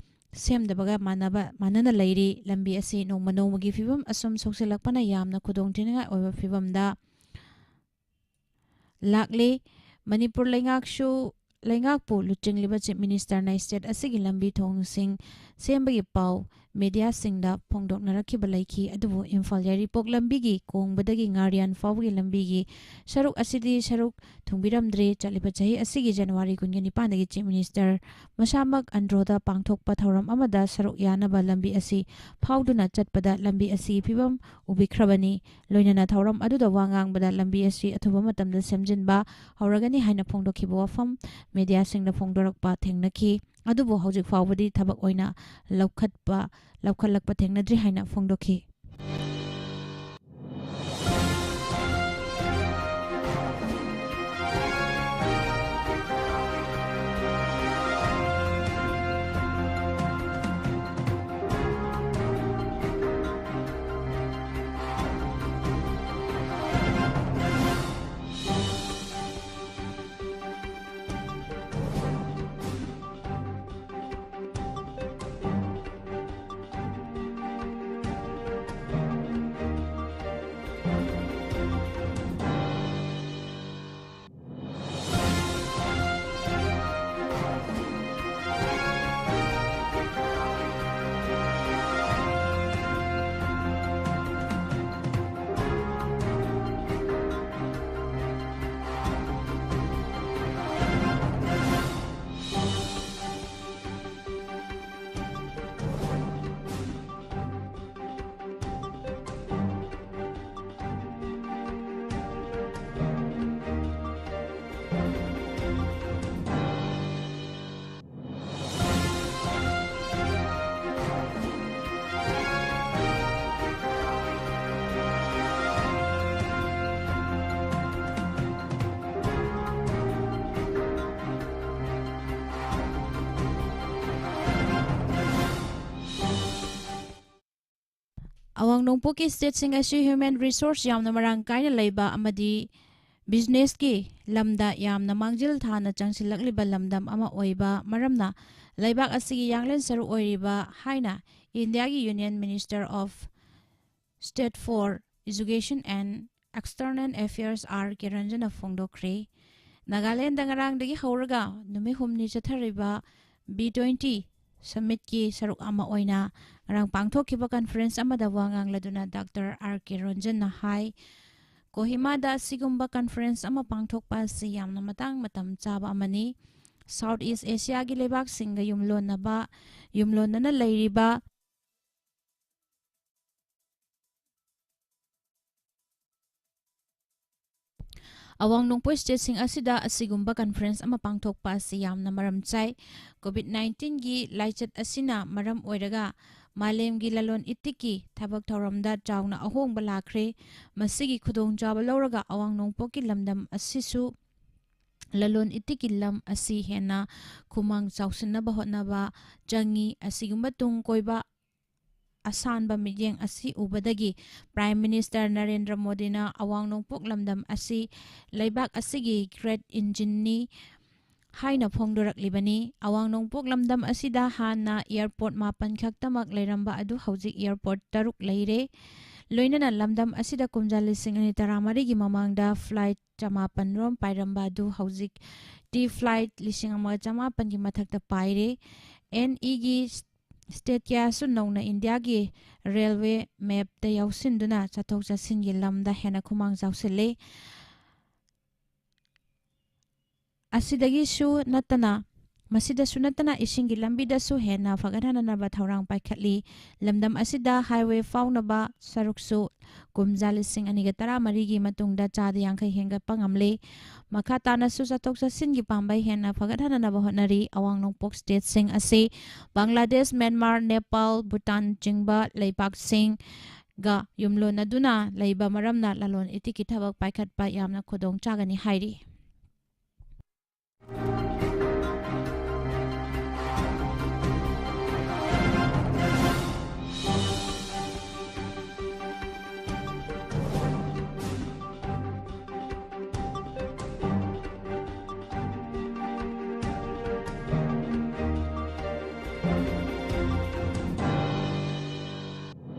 ꯁꯦꯝꯗꯕꯒ ꯃꯥꯟꯅꯕ, ꯃꯥꯟꯅꯅ ꯂꯩꯔꯤ꯫ ꯂꯝꯕꯤ ꯑꯁꯤ ꯅꯣꯡꯃ ꯅꯣꯡꯃꯒꯤ ꯐꯤꯕꯝ ꯑꯁꯨꯝ ꯁꯣꯛꯆꯤꯜꯂꯛꯄꯅ ꯌꯥꯝꯅ ꯈꯨꯗꯣꯡꯊꯤꯅꯤꯡꯉꯥꯏ ꯑꯣꯏꯕ ꯐꯤꯕꯝꯗ ꯂꯥꯛꯂꯤ꯫ ꯃꯅꯤꯄꯨꯔ ꯂꯩꯉꯥꯛꯁꯨ ꯂꯩꯉꯥꯛꯄꯨ ꯂꯨꯆꯤꯡꯂꯤꯕ Chief Minister ꯅ state ꯑꯁꯤꯒꯤ ꯂꯝꯕꯤ ꯊꯣꯡꯁꯤꯡ ꯁꯦꯝꯕꯒꯤ ꯄꯥꯎ media ꯁꯤꯡꯗ ꯐꯣꯡꯗꯣꯛꯅꯔꯛꯈꯤꯕ ꯂꯩꯈꯤ꯫ ꯑꯗꯨꯕꯨ ꯏꯝꯐꯥꯜ ꯌꯥꯏꯔꯤꯄꯣꯛ ꯂꯝꯕꯤꯒꯤ ꯀꯣꯡꯕꯗꯒꯤ ꯉꯥꯔꯤꯌꯥꯟ ꯐꯥꯎꯕꯒꯤ ꯂꯝꯕꯤꯒꯤ ꯁꯔꯨꯛ ꯑꯁꯤꯗꯤ ꯁꯔꯨꯛ ꯊꯨꯡꯕꯤꯔꯝꯗ꯭ꯔꯦ꯫ ꯆꯠꯂꯤꯕ ꯆꯍꯤ ꯑꯁꯤꯒꯤ January ꯀꯨꯟꯒ ꯅꯤꯄꯥꯟꯗꯒꯤ Chief Minister ꯃꯁꯥꯃꯛ ꯑꯟꯗ꯭ꯔꯣꯗ ꯄꯥꯡꯊꯣꯛꯄ ꯊꯧꯔꯝ ꯑꯃꯗ ꯁꯔꯨꯛ ꯌꯥꯅꯕ ꯂꯝꯕꯤ ꯑꯁꯤ ꯐꯥꯎꯗꯨꯅ ꯆꯠꯄꯗ ꯂꯝꯕꯤ ꯑꯁꯤꯒꯤ ꯐꯤꯕꯝ ꯎꯕꯤꯈ꯭ꯔꯕꯅꯤ꯫ ꯂꯣꯏꯅꯅ ꯊꯧꯔꯝ ꯑꯗꯨꯗ ꯋꯥ ꯉꯥꯡꯕꯗ ꯂꯝꯕꯤ ꯑꯁꯤ ꯑꯊꯨꯕ ꯃꯇꯝꯗ ꯁꯦꯝꯖꯤꯟꯕ ꯍꯧꯔꯒꯅꯤ ꯍꯥꯏꯅ ꯐꯣꯡꯗꯣꯛꯈꯤꯕ ꯋꯥꯐꯝ media ꯁꯤꯡꯗ ꯐꯣꯡꯗꯣꯔꯛꯄ ꯊꯦꯡꯅꯈꯤ꯫ ꯑꯗꯨꯕꯨ ꯍꯧꯖꯤꯛ ꯐꯥꯎꯕꯗꯤ ꯊꯕꯛ ꯑꯣꯏꯅ ꯂꯧꯈꯠꯄ, ꯂꯧꯈꯠꯂꯛꯄ ꯊꯦꯡꯅꯗ꯭ꯔꯤ ꯍꯥꯏꯅ ꯐꯣꯡꯗꯣꯛꯈꯤ꯫ ꯑꯋꯥꯡ ꯅꯣꯡꯄꯣꯛꯀꯤ state ꯁꯤꯡ ꯑꯁꯤ human resource ꯌꯥꯝꯅ ꯃꯔꯥꯡ ꯀꯥꯏꯅ ꯂꯩꯕ ꯑꯃꯗꯤ business ꯀꯤ ꯂꯝꯗ ꯌꯥꯝꯅ ꯃꯥꯡꯖꯤꯜ ꯊꯥꯅ ꯆꯪꯁꯤꯜꯂꯛꯂꯤꯕ ꯂꯝꯗꯝ ꯑꯃ ꯑꯣꯏꯕ ꯃꯔꯝꯅ, ꯂꯩꯕꯥꯛ ꯑꯁꯤꯒꯤ ꯌꯥꯡꯂꯦꯟ ꯁꯔꯨꯛ ꯑꯣꯏꯔꯤꯕ ꯍꯥꯏꯅ India ꯒꯤ Union Minister of State for Education and External Affairs R ꯀꯤꯔꯟꯖꯅ ꯐꯣꯡꯗꯣꯛꯈ꯭ꯔꯦ꯫ Nagaland ꯉꯔꯥꯡꯗꯒꯤ ꯍꯧꯔꯒ ꯅꯨꯃꯤꯠ ꯍꯨꯝꯅꯤ ꯆꯠꯊꯔꯤꯕ ꯕꯤ ꯇ꯭ꯋꯦꯟꯇꯤ ꯁꯃꯤꯠꯀꯤ ꯁꯔꯨꯛ ꯑꯃ ꯑꯣꯏꯅ ꯉꯔꯥꯡ ꯄꯥꯡꯊꯣꯛꯈꯤꯕ ꯀꯟꯐꯔꯦꯟꯁ ꯑꯃꯗ ꯋꯥ ꯉꯥꯡꯂꯗꯨꯅ ꯗꯥꯛꯇꯔ ꯑꯥꯔ ꯀꯦ ꯔꯣꯟꯖꯟꯅ ꯍꯥꯏ, ꯀꯣꯍꯤꯃꯥꯗ ꯑꯁꯤꯒꯨꯝꯕ ꯀꯟꯐꯔꯦꯟꯁ ꯑꯃ ꯄꯥꯡꯊꯣꯛꯄ ꯑꯁꯤ ꯌꯥꯝꯅ ꯃꯇꯥꯡ ꯃꯇꯝ ꯆꯥꯕ ꯑꯃꯅꯤ꯫ ꯁꯥꯎꯠ ꯏꯁ ꯑꯦꯁꯤꯌꯥꯒꯤ ꯂꯩꯕꯥꯛꯁꯤꯡꯒ ꯌꯨꯝꯂꯣꯟꯅꯕ, ꯌꯨꯝꯂꯣꯟꯅꯅ ꯂꯩꯔꯤꯕ ꯑꯋꯥꯡ ꯅꯣꯡꯄꯣꯛ ꯁ꯭ꯇꯦꯠꯁꯤꯡ ꯑꯁꯤꯗ ꯑꯁꯤꯒꯨꯝꯕ ꯀꯟꯐꯔꯦꯟꯁ ꯑꯃ ꯄꯥꯡꯊꯣꯛꯄ ꯑꯁꯤ ꯌꯥꯝꯅ ꯃꯔꯝ ꯆꯥꯏ꯫ ꯀꯣꯚꯤꯗ ꯅꯥꯏꯟꯇꯤꯟꯒꯤ ꯂꯥꯏꯆꯠ ꯑꯁꯤꯅ ꯃꯔꯝ ꯑꯣꯏꯔꯒ ꯃꯥꯂꯦꯝꯒꯤ ꯂꯂꯣꯟ ꯏꯇꯤꯛꯀꯤ ꯊꯕꯛ ꯊꯧꯔꯝꯗ ꯆꯥꯎꯅ ꯑꯍꯣꯡꯕ ꯂꯥꯛꯈ꯭ꯔꯦ꯫ ꯃꯁꯤꯒꯤ ꯈꯨꯗꯣꯡꯆꯥꯕ ꯂꯧꯔꯒ ꯑꯋꯥꯡ ꯅꯣꯡꯄꯣꯛꯀꯤ ꯂꯝꯗꯝ ꯑꯁꯤꯁꯨ ꯂꯂꯣꯟ ꯏꯇꯤꯛꯀꯤ ꯂꯝ ꯑꯁꯤ ꯍꯦꯟꯅ ꯈꯨꯃꯥꯡ ꯆꯥꯎꯁꯤꯟꯅꯕ ꯍꯣꯠꯅꯕ ꯆꯪꯏ꯫ ꯑꯁꯤꯒꯨꯝꯕ ꯇꯨꯡ ꯀꯣꯏꯕ ꯑꯁꯥꯟꯕ ꯃꯤꯠꯌꯦꯡ ꯑꯁꯤ ꯎꯕꯗꯒꯤ ꯄ꯭ꯔꯥꯏꯝ ꯃꯤꯅꯤꯁꯇꯔ ꯅꯔꯦꯟꯗ꯭ꯔ ꯃꯣꯗꯤꯅ ꯑꯋꯥꯡ ꯅꯣꯡꯄꯣꯛ ꯂꯝꯗꯝ ꯑꯁꯤ ꯂꯩꯕꯥꯛ ꯑꯁꯤꯒꯤ ꯒ꯭ꯔꯦꯠ ꯏꯟꯖꯤꯟꯅꯤ ꯍꯥꯏꯅ ꯐꯣꯡꯗꯣꯔꯛꯂꯤꯕꯅꯤ꯫ ꯑꯋꯥꯡ ꯅꯣꯡꯄꯣꯛ ꯂꯝꯗꯝ ꯑꯁꯤꯗ ꯍꯥꯟꯅ ꯑꯦꯌꯔꯄꯣꯔꯠ ꯃꯥꯄꯟ ꯈꯛꯇꯃꯛ ꯂꯩꯔꯝꯕ ꯑꯗꯨ ꯍꯧꯖꯤꯛ ꯑꯦꯌꯔꯄꯣꯔꯠ ꯇꯔꯨꯛ ꯂꯩꯔꯦ꯫ ꯂꯣꯏꯅꯅ ꯂꯝꯗꯝ ꯑꯁꯤꯗ ꯀꯨꯝꯖꯥ ꯂꯤꯁꯤꯡ ꯑꯅꯤ ꯇꯔꯥꯃꯔꯤꯒꯤ ꯃꯃꯥꯡꯗ ꯐ꯭ꯂꯥꯏꯠ ꯆꯃꯥꯄꯟ ꯔꯣꯝ ꯄꯥꯏꯔꯝꯕ ꯑꯗꯨ ꯍꯧꯖꯤꯛꯇꯤ ꯐ꯭ꯂꯥꯏꯠ ꯂꯤꯁꯤꯡ ꯑꯃ ꯆꯃꯥꯄꯟꯒꯤ ꯃꯊꯛꯇ ꯄꯥꯏꯔꯦ꯫ ꯑꯦꯟ ꯏꯒꯤ ꯁ꯭ꯇꯦꯠ ꯀꯌꯥꯁꯨ ꯅꯧꯅ ꯏꯟꯗꯤꯌꯥꯒꯤ ꯔꯦꯜꯋꯦ ꯃꯦꯞꯇ ꯌꯥꯎꯁꯤꯟꯗꯨꯅ ꯆꯠꯊꯣꯛ ꯆꯠꯁꯤꯟꯒꯤ ꯂꯝꯗ ꯍꯦꯟꯅ ꯈꯨꯃꯥꯡ ꯆꯥꯎꯁꯤꯜꯂꯦ꯫ ꯑꯁꯤꯗꯒꯤꯁꯨ ꯅꯠꯇꯅ, ꯃꯁꯤꯗꯁꯨ ꯅꯠꯇꯅ ꯏꯁꯤꯡꯒꯤ ꯂꯝꯕꯤꯗꯁꯨ ꯍꯦꯟꯅ ꯐꯒꯠꯍꯟꯅꯅꯕ ꯊꯧꯔꯥꯡ ꯄꯥꯏꯈꯠꯂꯤ꯫ ꯂꯝꯗꯝ ꯑꯁꯤꯗ ꯍꯥꯏꯋꯦ ꯐꯥꯎꯅꯕ ꯁꯔꯨꯛꯁꯨ ꯀꯨꯝꯖꯥ ꯂꯤꯁꯤꯡ ꯑꯅꯤꯒ ꯇꯔꯥꯃꯔꯤꯒꯤ ꯃꯇꯨꯡꯗ ꯆꯥꯗ ꯌꯥꯡꯈꯩ ꯍꯦꯟꯒꯠꯄ ꯉꯝꯂꯦ꯫ ꯃꯈꯥ ꯇꯥꯅꯁꯨ ꯆꯠꯊꯣꯛ ꯆꯠꯁꯤꯟꯒꯤ ꯄꯥꯝꯕꯩ ꯍꯦꯟꯅ ꯐꯒꯠꯍꯟꯅꯅꯕ ꯍꯣꯠꯅꯔꯤ꯫ ꯑꯋꯥꯡ ꯅꯣꯡꯄꯣꯛ ꯁ꯭ꯇꯦꯠꯁꯤꯡ ꯑꯁꯤ ꯕꯪꯒ꯭ꯂꯥꯗꯦꯁ, ꯃ꯭ꯌꯥꯟꯃꯥꯔ, ꯅꯦꯄꯥꯜ, ꯚꯨꯇꯥꯟ ꯆꯤꯡꯕ ꯂꯩꯕꯥꯛꯁꯤꯡꯒ ꯌꯨꯝꯂꯣꯟꯅꯗꯨꯅ ꯂꯩꯕ ꯃꯔꯝꯅ ꯂꯂꯣꯟ ꯏꯇꯤꯛꯀꯤ ꯊꯕꯛ ꯄꯥꯏꯈꯠꯄ ꯌꯥꯝꯅ ꯈꯨꯗꯣꯡ ꯆꯥꯒꯅꯤ ꯍꯥꯏꯔꯤ꯫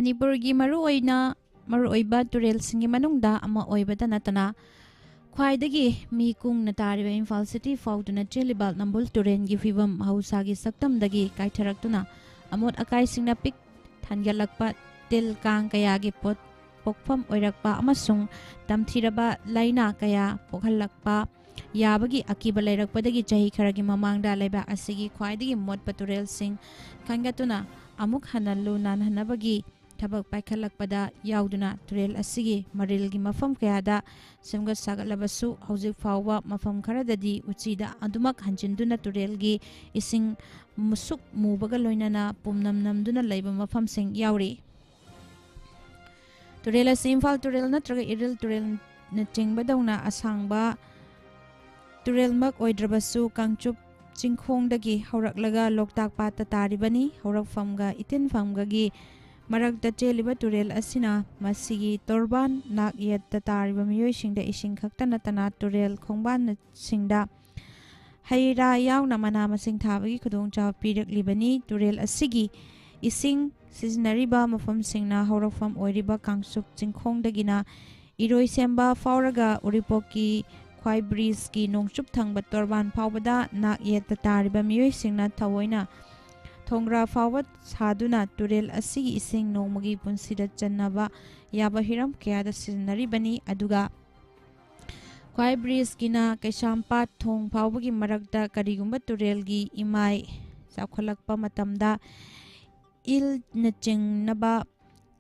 ꯃꯅꯤꯄꯨꯔꯒꯤ ꯃꯔꯨꯑꯣꯏꯅ ꯃꯔꯨꯑꯣꯏꯕ ꯇꯨꯔꯦꯜꯁꯤꯡꯒꯤ ꯃꯅꯨꯡꯗ ꯑꯃ ꯑꯣꯏꯕꯇ ꯅꯠꯇꯅ ꯈ꯭ꯋꯥꯏꯗꯒꯤ ꯃꯤ ꯀꯨꯡꯅ ꯇꯥꯔꯤꯕ ꯏꯝꯐꯥꯜ ꯁꯤꯇꯤ ꯐꯥꯎꯗꯨꯅ ꯆꯦꯜꯂꯤꯕ ꯅꯝꯕꯨꯜ ꯇꯨꯔꯦꯜꯒꯤ ꯐꯤꯕꯝ ꯃꯍꯧꯁꯥꯒꯤ ꯁꯛꯇꯝꯗꯒꯤ ꯀꯥꯏꯊꯔꯛꯇꯨꯅ ꯑꯃꯣꯠ ꯑꯀꯥꯏꯁꯤꯡꯅ ꯄꯤꯛ ꯊꯟꯒꯠꯂꯛꯄ, ꯇꯤꯜ ꯀꯥꯡ ꯀꯌꯥꯒꯤ ꯄꯣꯠ ꯄꯣꯛꯐꯝ ꯑꯣꯏꯔꯛꯄ ꯑꯃꯁꯨꯡ ꯇꯝꯊꯤꯔꯕ ꯂꯥꯏꯅꯥ ꯀꯌꯥ ꯄꯣꯛꯍꯜꯂꯛꯄ ꯌꯥꯕꯒꯤ ꯑꯀꯤꯕ ꯂꯩꯔꯛꯄꯗꯒꯤ ꯆꯍꯤ ꯈꯔꯒꯤ ꯃꯃꯥꯡꯗ ꯂꯩꯕꯥꯛ ꯑꯁꯤꯒꯤ ꯈ꯭ꯋꯥꯏꯗꯒꯤ ꯃꯣꯠꯄ ꯇꯨꯔꯦꯜꯁꯤꯡ ꯈꯟꯒꯠꯇꯨꯅ ꯑꯃꯨꯛ ꯍꯟꯅ ꯂꯨ ꯅꯥꯟꯍꯟꯅꯕꯒꯤ ꯊꯕꯛ ꯄꯥꯏꯈꯠꯂꯛꯄꯗ ꯌꯥꯎꯗꯨꯅ ꯇꯨꯔꯦꯜ ꯑꯁꯤꯒꯤ ꯃꯔꯤꯜꯒꯤ ꯃꯐꯝ ꯀꯌꯥꯗ ꯁꯦꯝꯒꯠ ꯁꯥꯒꯠꯂꯕꯁꯨ, ꯍꯧꯖꯤꯛ ꯐꯥꯎꯕ ꯃꯐꯝ ꯈꯔꯗꯗꯤ ꯎꯆꯤꯗ ꯑꯗꯨꯃꯛ ꯍꯟꯖꯤꯟꯗꯨꯅ ꯇꯨꯔꯦꯜꯒꯤ ꯏꯁꯤꯡ ꯃꯨꯁꯨꯛ ꯃꯨꯕꯒ ꯂꯣꯏꯅꯅ ꯄꯨꯝꯅꯝ ꯅꯝꯗꯨꯅ ꯂꯩꯕ ꯃꯐꯝꯁꯤꯡ ꯌꯥꯎꯔꯤ꯫ ꯇꯨꯔꯦꯜ ꯑꯁꯤ ꯏꯝꯐꯥꯜ ꯇꯨꯔꯦꯜ ꯅꯠꯇ꯭ꯔꯒ ꯏꯔꯤꯜ ꯇꯨꯔꯦꯜꯅꯆꯤꯡꯕꯗꯧꯅ ꯑꯁꯥꯡꯕ ꯇꯨꯔꯦꯜꯃꯛ ꯑꯣꯏꯗ꯭ꯔꯕꯁꯨ, ꯀꯥꯡꯆꯨꯞ ꯆꯤꯡꯈꯣꯡꯗꯒꯤ ꯍꯧꯔꯛꯂꯒ ꯂꯣꯛꯇꯥꯛ ꯄꯥꯠꯇ ꯇꯥꯔꯤꯕꯅꯤ꯫ ꯍꯧꯔꯛꯐꯝꯒ ꯏꯇꯤꯟꯐꯝꯒꯒꯤ ꯃꯔꯛꯇ ꯆꯦꯜꯂꯤꯕ ꯇꯨꯔꯦꯜ ꯑꯁꯤꯅ ꯃꯁꯤꯒꯤ ꯇꯣꯔꯕꯥꯟ ꯅꯥꯛ ꯌꯦꯠꯇ ꯇꯥꯔꯤꯕ ꯃꯤꯑꯣꯏꯁꯤꯡꯗ ꯏꯁꯤꯡ ꯈꯛꯇ ꯅꯠꯇꯅ ꯇꯨꯔꯦꯜ ꯈꯣꯡꯕꯥꯟꯁꯤꯡꯗ ꯍꯩ ꯔꯥ ꯌꯥꯎꯅ ꯃꯅꯥ ꯃꯁꯤꯡ ꯊꯥꯕꯒꯤ ꯈꯨꯗꯣꯡꯆꯥꯕ ꯄꯤꯔꯛꯂꯤꯕꯅꯤ꯫ ꯇꯨꯔꯦꯜ ꯑꯁꯤꯒꯤ ꯏꯁꯤꯡ ꯁꯤꯖꯤꯟꯅꯔꯤꯕ ꯃꯐꯝꯁꯤꯡꯅ ꯍꯧꯔꯛꯐꯝ ꯑꯣꯏꯔꯤꯕ ꯀꯥꯡꯆꯨꯞ ꯆꯤꯡꯈꯣꯡꯗꯒꯤꯅ ꯏꯔꯣꯏꯁꯦꯝꯕ ꯐꯥꯎꯔꯒ ꯎꯔꯤꯄꯣꯛꯀꯤ ꯈ꯭ꯋꯥꯏ ꯕ꯭ꯔꯤꯖꯀꯤ ꯅꯣꯡꯆꯨꯞ ꯊꯪꯕ ꯇꯣꯔꯕꯥꯟ ꯐꯥꯎꯕꯗ ꯅꯥꯛ ꯌꯦꯠꯇ ꯇꯥꯔꯤꯕ ꯃꯤꯑꯣꯏꯁꯤꯡꯅ ꯊꯑꯣꯏꯅ ꯊꯣꯡꯒ꯭ꯔꯥ ꯐꯥꯎꯕ ꯁꯥꯗꯨꯅ ꯇꯨꯔꯦꯜ ꯑꯁꯤꯒꯤ ꯏꯁꯤꯡ ꯅꯣꯡꯃꯒꯤ ꯄꯨꯟꯁꯤꯗ ꯆꯟꯅꯕ ꯌꯥꯕ ꯍꯤꯔꯝ ꯀꯌꯥꯗ ꯁꯤꯖꯤꯟꯅꯔꯤꯕꯅꯤ꯫ ꯑꯗꯨꯒ ꯈ꯭ꯋꯥꯏ ꯕ꯭ꯔꯤꯖꯀꯤꯅ ꯀꯩꯁꯥꯝꯄꯥꯠ ꯊꯣꯡ ꯐꯥꯎꯕꯒꯤ ꯃꯔꯛꯇ ꯀꯔꯤꯒꯨꯝꯕ ꯇꯨꯔꯦꯜꯒꯤ ꯏꯃꯥꯏ ꯆꯥꯎꯈꯠꯂꯛꯄ ꯃꯇꯝꯗ ꯏꯜꯅꯆꯤꯡꯅꯕ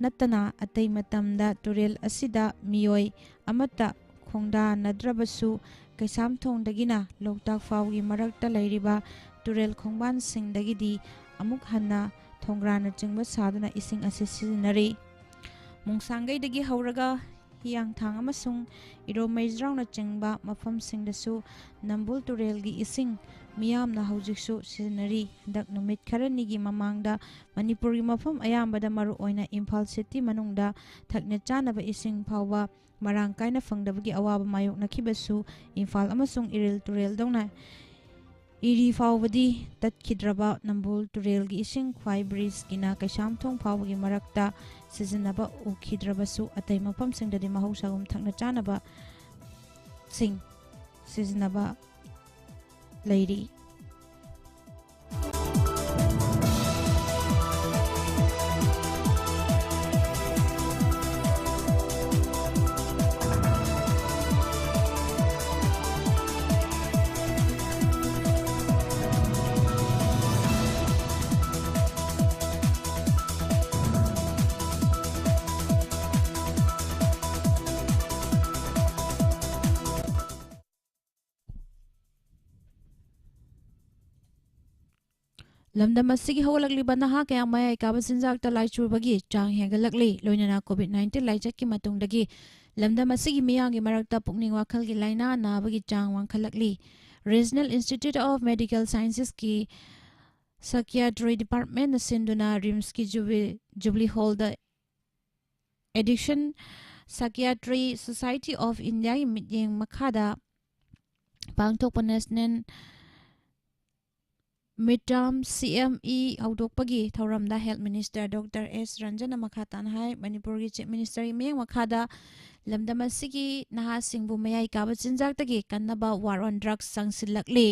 ꯅꯠꯇꯅ ꯑꯇꯩ ꯃꯇꯝꯗ ꯇꯨꯔꯦꯜ ꯑꯁꯤꯗ ꯃꯤꯑꯣꯏ ꯑꯃꯠꯇ ꯈꯣꯡꯗꯥꯅꯗ꯭ꯔꯕꯁꯨ, ꯀꯩꯁꯥꯝꯊꯣꯡꯗꯒꯤꯅ ꯂꯣꯛꯇꯥꯛ ꯐꯥꯎꯒꯤ ꯃꯔꯛꯇ ꯂꯩꯔꯤꯕ ꯇꯨꯔꯦꯜ ꯈꯣꯡꯕꯥꯟꯁꯤꯡꯗꯒꯤꯗꯤ ꯑꯃꯨꯛ ꯍꯟꯅ ꯊꯣꯡꯒ꯭ꯔꯥꯅꯆꯤꯡꯕ ꯁꯥꯗꯨꯅ ꯏꯁꯤꯡ ꯑꯁꯤ ꯁꯤꯖꯤꯟꯅꯔꯤ꯫ ꯃꯣꯡꯁꯥꯡꯒꯩꯗꯒꯤ ꯍꯧꯔꯒ ꯍꯤꯌꯥꯡꯊꯥꯡ ꯑꯃꯁꯨꯡ ꯏꯔꯣꯃꯩꯖ꯭ꯔꯥꯎꯅꯆꯤꯡꯕ ꯃꯐꯝꯁꯤꯡꯗꯁꯨ ꯅꯝꯕꯨꯜ ꯇꯨꯔꯦꯜꯒꯤ ꯏꯁꯤꯡ ꯃꯤꯌꯥꯝꯅ ꯍꯧꯖꯤꯛꯁꯨ ꯁꯤꯖꯤꯟꯅꯔꯤ꯫ ꯍꯟꯗꯛ ꯅꯨꯃꯤꯠ ꯈꯔꯅꯤꯒꯤ ꯃꯃꯥꯡꯗ ꯃꯅꯤꯄꯨꯔꯒꯤ ꯃꯐꯝ ꯑꯌꯥꯝꯕꯗ, ꯃꯔꯨꯑꯣꯏꯅ ꯏꯝꯐꯥꯜ ꯁꯤꯇꯤ ꯃꯅꯨꯡꯗ, ꯊꯛꯅ ꯆꯥꯅꯕ ꯏꯁꯤꯡ ꯐꯥꯎꯕ ꯃꯔꯥꯡ ꯀꯥꯏꯅ ꯐꯪꯗꯕꯒꯤ ꯑꯋꯥꯕ ꯃꯥꯌꯣꯛꯅꯈꯤꯕꯁꯨ ꯏꯝꯐꯥꯜ ꯑꯃꯁꯨꯡ ꯏꯔꯤꯜ ꯇꯨꯔꯦꯜꯗꯧꯅ ꯏꯔꯤ ꯐꯥꯎꯕꯗꯤ ꯇꯠꯈꯤꯗ꯭ꯔꯕ ꯅꯝꯕꯨꯜ ꯇꯨꯔꯦꯜꯒꯤ ꯏꯁꯤꯡ ꯈ꯭ꯋꯥꯏ ꯕ꯭ꯔꯤꯖꯀꯤꯅ ꯀꯩꯁꯥꯝꯊꯣꯡ ꯐꯥꯎꯕꯒꯤ ꯃꯔꯛꯇ ꯁꯤꯖꯤꯟꯅꯕ ꯎꯈꯤꯗ꯭ꯔꯕꯁꯨ, ꯑꯇꯩ ꯃꯐꯝꯁꯤꯡꯗꯗꯤ ꯃꯍꯧꯁꯥꯒꯨꯝ ꯊꯛꯅ ꯆꯥꯅꯕꯁꯤꯡ ꯁꯤꯖꯤꯟꯅꯕ ꯂꯩꯔꯤ꯫ ꯂꯝꯗꯝ ꯑꯁꯤꯒꯤ ꯍꯧꯒꯠꯂꯛꯂꯤꯕ ꯅꯍꯥ ꯀꯌꯥ ꯃꯌꯥꯏ ꯀꯥꯕ ꯆꯤꯟꯖꯥꯛꯇ ꯂꯥꯏꯆꯨꯕꯒꯤ ꯆꯥꯡ ꯍꯦꯟꯒꯠꯂꯛꯂꯤ꯫ ꯂꯣꯏꯅꯅ COVID nineteen ꯂꯥꯏꯆꯠꯀꯤ ꯃꯇꯨꯡꯗꯒꯤ ꯂꯝꯗꯝ ꯑꯁꯤꯒꯤ ꯃꯤꯌꯥꯝꯒꯤ ꯃꯔꯛꯇ ꯄꯨꯛꯅꯤꯡ ꯋꯥꯈꯜꯒꯤ ꯂꯥꯏꯅꯥ ꯅꯥꯕꯒꯤ ꯆꯥꯡ ꯋꯥꯡꯈꯠꯂꯛꯂꯤ꯫ Regional Institute of Medical Sciences ꯀꯤ Psychiatry Department ꯅ ꯁꯤꯟꯗꯨꯅ RIMS ꯀꯤ Jubi-, Jubilee Hall the Addiction Psychiatry Society of India ꯒꯤ ꯃꯤꯠꯌꯦꯡ ꯃꯈꯥꯗ ꯄꯥꯡꯊꯣꯛꯄ National Midterm CME ꯍꯧꯗꯣꯛꯄꯒꯤ ꯊꯧꯔꯝꯗ Health Minister Doctor S ꯔꯟꯖꯟꯅ ꯃꯈꯥ ꯇꯥꯅ ꯍꯥꯏ, ꯃꯅꯤꯄꯨꯔꯒꯤ Chief Minister ꯒꯤ ꯃꯤꯠꯌꯦꯡ ꯃꯈꯥꯗ ꯂꯝꯗꯝ ꯑꯁꯤꯒꯤ ꯅꯍꯥꯁꯤꯡꯕꯨ ꯃꯌꯥꯏ ꯀꯥꯕ ꯆꯤꯟꯖꯥꯛꯇꯒꯤ ꯀꯟꯅꯕ War on Drugs ꯆꯪꯁꯤꯜꯂꯛꯂꯤ꯫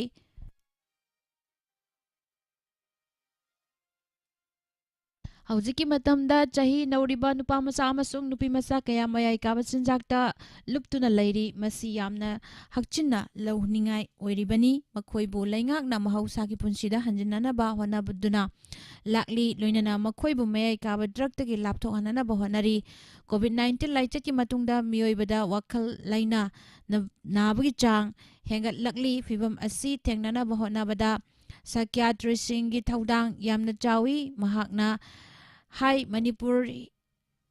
ꯍꯧꯖꯤꯛꯀꯤ ꯃꯇꯝꯗ ꯆꯍꯤ ꯅꯧꯔꯤꯕ ꯅꯨꯄꯥ ꯃꯆꯥ ꯑꯃꯁꯨꯡ ꯅꯨꯄꯤ ꯃꯆꯥ ꯀꯌꯥ ꯃꯌꯥꯏ ꯀꯥꯕ ꯆꯤꯟꯖꯥꯛꯇ ꯂꯨꯞꯇꯨꯅ ꯂꯩꯔꯤ꯫ ꯃꯁꯤ ꯌꯥꯝꯅ ꯍꯛꯆꯤꯟꯅ ꯂꯧꯅꯤꯡꯉꯥꯏ ꯑꯣꯏꯔꯤꯕꯅꯤ꯫ ꯃꯈꯣꯏꯕꯨ ꯂꯩꯉꯥꯛꯅ ꯃꯍꯧꯁꯥꯒꯤ ꯄꯨꯟꯁꯤꯗ ꯍꯟꯖꯤꯟꯅꯅꯕ ꯍꯣꯠꯅꯗꯨꯅ ꯂꯥꯛꯂꯤ꯫ ꯂꯣꯏꯅꯅ ꯃꯈꯣꯏꯕꯨ ꯃꯌꯥꯏ ꯀꯥꯕ drug ꯇꯒꯤ ꯂꯥꯞꯊꯣꯛꯍꯟꯅꯅꯕ ꯍꯣꯠꯅꯔꯤ꯫ COVID nineteen ꯂꯥꯏꯆꯠꯀꯤ ꯃꯇꯨꯡꯗ ꯃꯤꯑꯣꯏꯕꯗ ꯋꯥꯈꯜ ꯂꯩꯅꯥ ꯅ-, ꯅꯥꯕꯒꯤ ꯆꯥꯡ ꯍꯦꯟꯒꯠꯂꯛꯂꯤ꯫ ꯐꯤꯚꯝ ꯑꯁꯤ ꯊꯦꯡꯅꯅꯕ ꯍꯣꯠꯅꯕꯗ psychiatrist ꯁꯤꯡꯒꯤ ꯊꯧꯗꯥꯡ ꯌꯥꯝꯅ ꯆꯥꯎꯏ꯫ ꯃꯍꯥꯛꯅ ꯍꯥꯏ, ꯃꯅꯤꯄꯨꯔ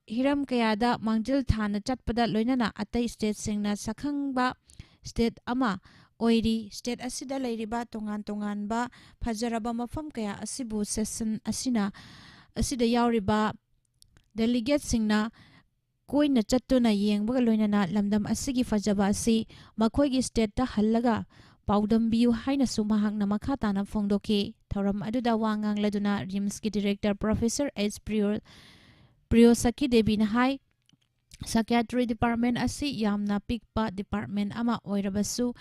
ꯍꯤꯔꯝ ꯀꯌꯥꯗ ꯃꯥꯡꯖꯤꯜ ꯊꯥꯅ ꯆꯠꯄꯗ ꯂꯣꯏꯅꯅ ꯑꯇꯩ state ꯁꯤꯡꯅ ꯁꯛꯈꯪꯕ state ꯑꯃ ꯑꯣꯏꯔꯤ꯫ State ꯑꯁꯤꯗ ꯂꯩꯔꯤꯕ ꯇꯣꯉꯥꯟ ꯇꯣꯉꯥꯟꯕ ꯐꯖꯔꯕ ꯃꯐꯝ ꯀꯌꯥ ꯑꯁꯤꯕꯨ session ꯑꯁꯤꯅ, ꯑꯁꯤꯗ ꯌꯥꯎꯔꯤꯕ delegate ꯁꯤꯡꯅ ꯀꯣꯏꯅ ꯆꯠꯇꯨꯅ ꯌꯦꯡꯕꯒ ꯂꯣꯏꯅꯅ ꯂꯝꯗꯝ ꯑꯁꯤꯒꯤ ꯐꯖꯕ ꯑꯁꯤ ꯃꯈꯣꯏꯒꯤ state ꯇ ꯍꯜꯂꯒ ꯄꯥꯎꯗꯝꯕꯤꯌꯨ ꯍꯥꯏꯅꯁꯨ ꯃꯍꯥꯛꯅ ꯃꯈꯥ ꯇꯥꯅ ꯐꯣꯡꯗꯣꯛꯈꯤ꯫ ꯊꯧꯔꯝ ꯑꯗꯨꯗ ꯋꯥ ꯉꯥꯡꯂꯗꯨꯅ ꯔꯤꯝꯁꯀꯤ ꯗꯤꯔꯦꯛꯇꯔ ꯄ꯭ꯔꯣꯐꯦꯁꯔ ꯑꯩꯆ ꯄ꯭ꯔꯤꯌꯣ-, ꯄ꯭ꯔꯤꯌꯣꯁꯥꯈꯤ ꯗꯦꯕꯤꯅ ꯍꯥꯏ, ꯁꯥꯏꯀꯤꯌꯥꯇ꯭ꯔꯤ ꯗꯤꯄꯥꯔꯠꯃꯦꯟ ꯑꯁꯤ ꯌꯥꯝꯅ ꯄꯤꯛꯄ ꯗꯤꯄꯥꯔꯠꯃꯦꯟ ꯑꯃ ꯑꯣꯏꯔꯕꯁꯨ,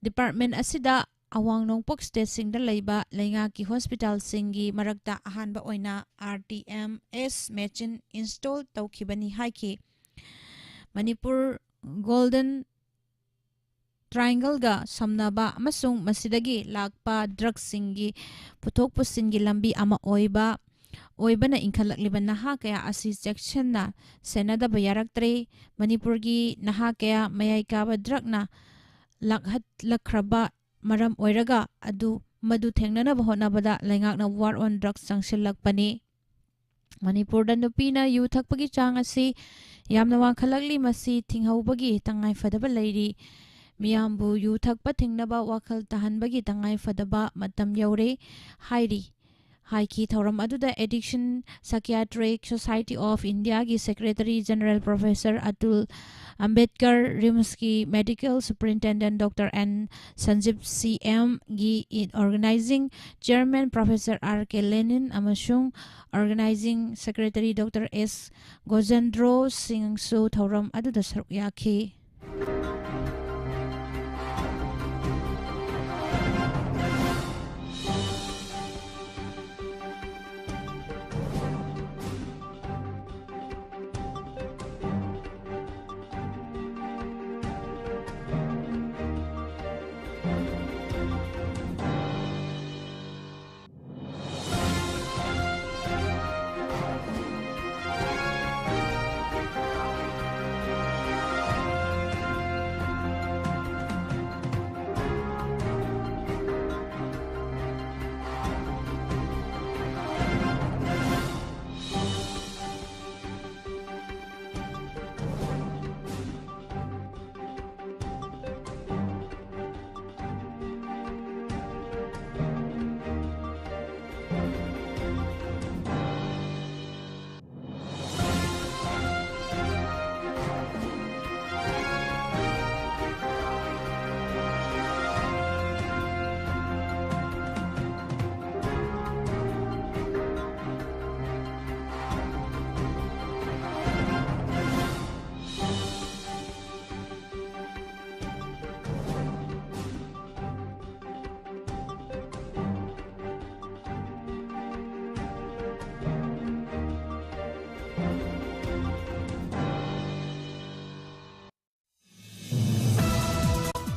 ꯗꯤꯄꯥꯔꯠꯃꯦꯟ ꯑꯁꯤꯗ ꯑꯋꯥꯡ ꯅꯣꯡꯄꯣꯛ ꯁ꯭ꯇꯦꯠꯁꯤꯡꯗ ꯂꯩꯕ ꯂꯩꯉꯥꯛꯀꯤ ꯍꯣꯁꯄꯤꯇꯥꯜꯁꯤꯡꯒꯤ ꯃꯔꯛꯇ ꯑꯍꯥꯟꯕ ꯑꯣꯏꯅ ꯑꯥꯔ ꯇꯤ ꯑꯦꯝ ꯑꯦꯁ ꯃꯦꯆꯤꯟ ꯏꯟꯁꯇꯣꯜ ꯇꯧꯈꯤꯕꯅꯤ ꯍꯥꯏꯈꯤ꯫ ꯃꯅꯤꯄꯨꯔ ꯒꯣꯜꯗꯟ ꯇ꯭ꯔꯥꯏꯡꯒꯜꯒ ꯁꯝꯅꯕ ꯑꯃꯁꯨꯡ ꯃꯁꯤꯗꯒꯤ ꯂꯥꯛꯄ ꯗ꯭ꯔꯒꯁꯤꯡꯒꯤ ꯄꯨꯊꯣꯛ ꯄꯨꯁꯤꯟꯒꯤ ꯂꯝꯕꯤ ꯑꯃ ꯑꯣꯏꯕ, ꯑꯣꯏꯕꯅ ꯏꯟꯈꯠꯂꯛꯂꯤꯕ ꯅꯍꯥ ꯀꯌꯥ ꯑꯁꯤ ꯆꯦꯛꯁꯤꯟꯅ ꯁꯦꯟꯅꯗꯕ ꯌꯥꯔꯛꯇ꯭ꯔꯦ꯫ ꯃꯅꯤꯄꯨꯔꯒꯤ ꯅꯍꯥ ꯀꯌꯥ ꯃꯌꯥꯏ ꯀꯥꯕ ꯗ꯭ꯔꯒꯅ ꯂꯥꯛꯍꯠꯂꯛꯈ꯭ꯔꯕ ꯃꯔꯝ ꯑꯣꯏꯔꯒ ꯑꯗꯨ, ꯃꯗꯨ ꯊꯦꯡꯅꯅꯕ ꯍꯣꯠꯅꯕꯗ ꯂꯩꯉꯥꯛꯅ War on Drugs ꯆꯪꯁꯤꯜꯂꯛꯄꯅꯤ꯫ ꯃꯅꯤꯄꯨꯔꯗ ꯅꯨꯄꯤꯅ ꯌꯨ ꯊꯛꯄꯒꯤ ꯆꯥꯡ ꯑꯁꯤ ꯌꯥꯝꯅ ꯋꯥꯡꯈꯠꯂꯛꯂꯤ꯫ ꯃꯁꯤ ꯊꯤꯡꯍꯧꯕꯒꯤ ꯇꯉꯥꯏꯐꯗꯕ ꯂꯩꯔꯤ꯫ ꯃꯤꯌꯥꯝꯕꯨ ꯌꯨ ꯊꯛꯄ ꯊꯤꯡꯅꯕ ꯋꯥꯈꯜ ꯇꯥꯍꯟꯕꯒꯤ ꯇꯉꯥꯏꯐꯗꯕ ꯃꯇꯝ ꯌꯧꯔꯦ ꯍꯥꯏꯔꯤ, ꯍꯥꯏꯈꯤ꯫ ꯊꯧꯔꯝ ꯑꯗꯨꯗ Addiction Psychiatric Society of Indiaꯒꯤ Secretary General Professor Atul Ambedkar, ꯔꯤꯝꯁꯀꯤ Medical Superintendent Doctor N Sanjib, C ꯑꯦꯝꯒꯤ Organizing Chairman Professor R K Lenin ꯑꯃꯁꯨꯡ Organizing Secretary Doctor ꯑꯦꯁ ꯒꯣꯖꯦꯟꯗ꯭ꯔꯣ ꯁꯤꯡꯁꯨ ꯊꯧꯔꯝ ꯑꯗꯨꯗ ꯁꯔꯨꯛ ꯌꯥꯈꯤ꯫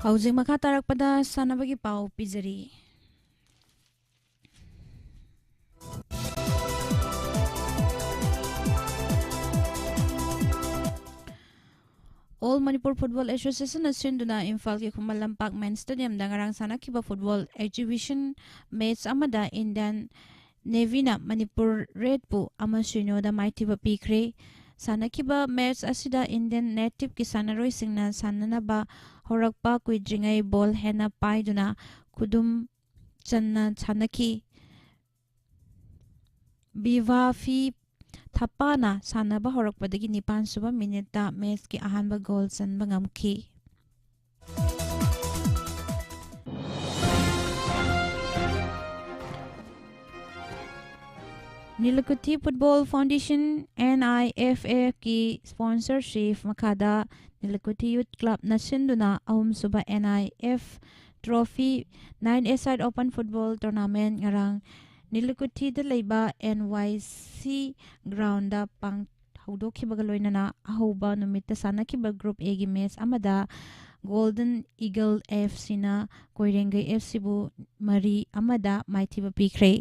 ꯍꯧꯖꯤꯛ ꯃꯈꯥ ꯇꯥꯔꯛꯄꯗ ꯁꯥꯟꯅꯕꯒꯤ ꯄꯥꯎ ꯄꯤꯖꯔꯤ꯫ All Manipur Football Association ꯅ ꯁꯤꯟꯗꯨꯅ ꯏꯝꯐꯥꯜꯒꯤ ꯈꯨꯃꯟ ꯂꯝꯄꯥꯛ ꯃꯦꯟ ꯁ꯭ꯇꯦꯗꯤꯌꯝꯗ ꯉꯔꯥꯡ ꯁꯥꯟꯅꯈꯤꯕ ꯐꯨꯠꯕꯣꯜ ꯑꯦꯛꯖꯤꯕꯤꯁꯟ ꯃꯦꯆ ꯑꯃꯗ ꯏꯟꯗꯤꯌꯟ ꯅꯦꯚꯤꯅ ꯃꯅꯤꯄꯨꯔ ꯔꯦꯗꯄꯨ ꯑꯃ ꯁꯤꯅꯣꯗ ꯃꯥꯏꯊꯤꯕ ꯄꯤꯈ꯭ꯔꯦ꯫ ꯁꯥꯟꯅꯈꯤꯕ ꯃꯦꯆ ꯑꯁꯤꯗ ꯏꯟꯗꯤꯌꯟ ꯅꯦꯇꯤꯚꯀꯤ ꯁꯥꯟꯅꯔꯣꯏꯁꯤꯡꯅ ꯁꯥꯟꯅꯅꯕ ꯍꯧꯔꯛꯄ ꯀꯨꯏꯗ꯭ꯔꯤꯉꯩ ꯕꯣꯜ ꯍꯦꯟꯅ ꯄꯥꯏꯗꯨꯅ ꯈꯨꯗꯨꯝ ꯆꯟꯅ ꯁꯥꯟꯅꯈꯤ꯫ ꯕꯤꯚꯥꯐꯤ ꯊꯄꯥꯅ ꯁꯥꯟꯅꯕ ꯍꯧꯔꯛꯄꯗꯒꯤ ꯅꯤꯄꯥꯟ ꯁꯨꯕ ꯃꯤꯅꯤꯠꯇ ꯃꯦꯆꯀꯤ ꯑꯍꯥꯟꯕ ꯒꯣꯜ ꯆꯟꯕ ꯉꯝꯈꯤ꯫ ꯅꯤꯂꯀꯨꯊꯤ ꯐꯨꯠꯕꯣꯜ ꯐꯥꯎꯟꯗꯦꯁꯟ, NIFF ꯀꯤ ꯁ꯭ꯄꯣꯟꯁꯔꯁꯤꯞ ꯃꯈꯥꯗ ꯅꯤꯂꯀꯨꯊꯤ ꯌꯨꯊ ꯀ꯭ꯂꯕꯅ ꯁꯤꯟꯗꯨꯅ ꯑꯍꯨꯝꯁꯨꯕ NIF Trophy nine-a-side Open Football Tournament ꯉꯔꯥꯡ ꯅꯤꯂꯀꯨꯊꯤꯗ ꯂꯩꯕ NYC ꯒ꯭ꯔꯥꯎꯟꯗ ꯄꯥꯡ-, ꯍꯧꯗꯣꯛꯈꯤꯕꯒ ꯂꯣꯏꯅꯅ ꯑꯍꯧꯕ ꯅꯨꯃꯤꯠꯇ ꯁꯥꯟꯅꯈꯤꯕ Group A ꯒꯤ ꯃꯦꯆ ꯑꯃꯗ Golden Eagle FCꯅ ꯀꯣꯏꯔꯦꯡꯒꯩ FCꯕꯨ ꯃꯔꯤ ꯑꯃꯗ ꯃꯥꯏꯊꯤꯕ ꯄꯤꯈ꯭ꯔꯦ꯫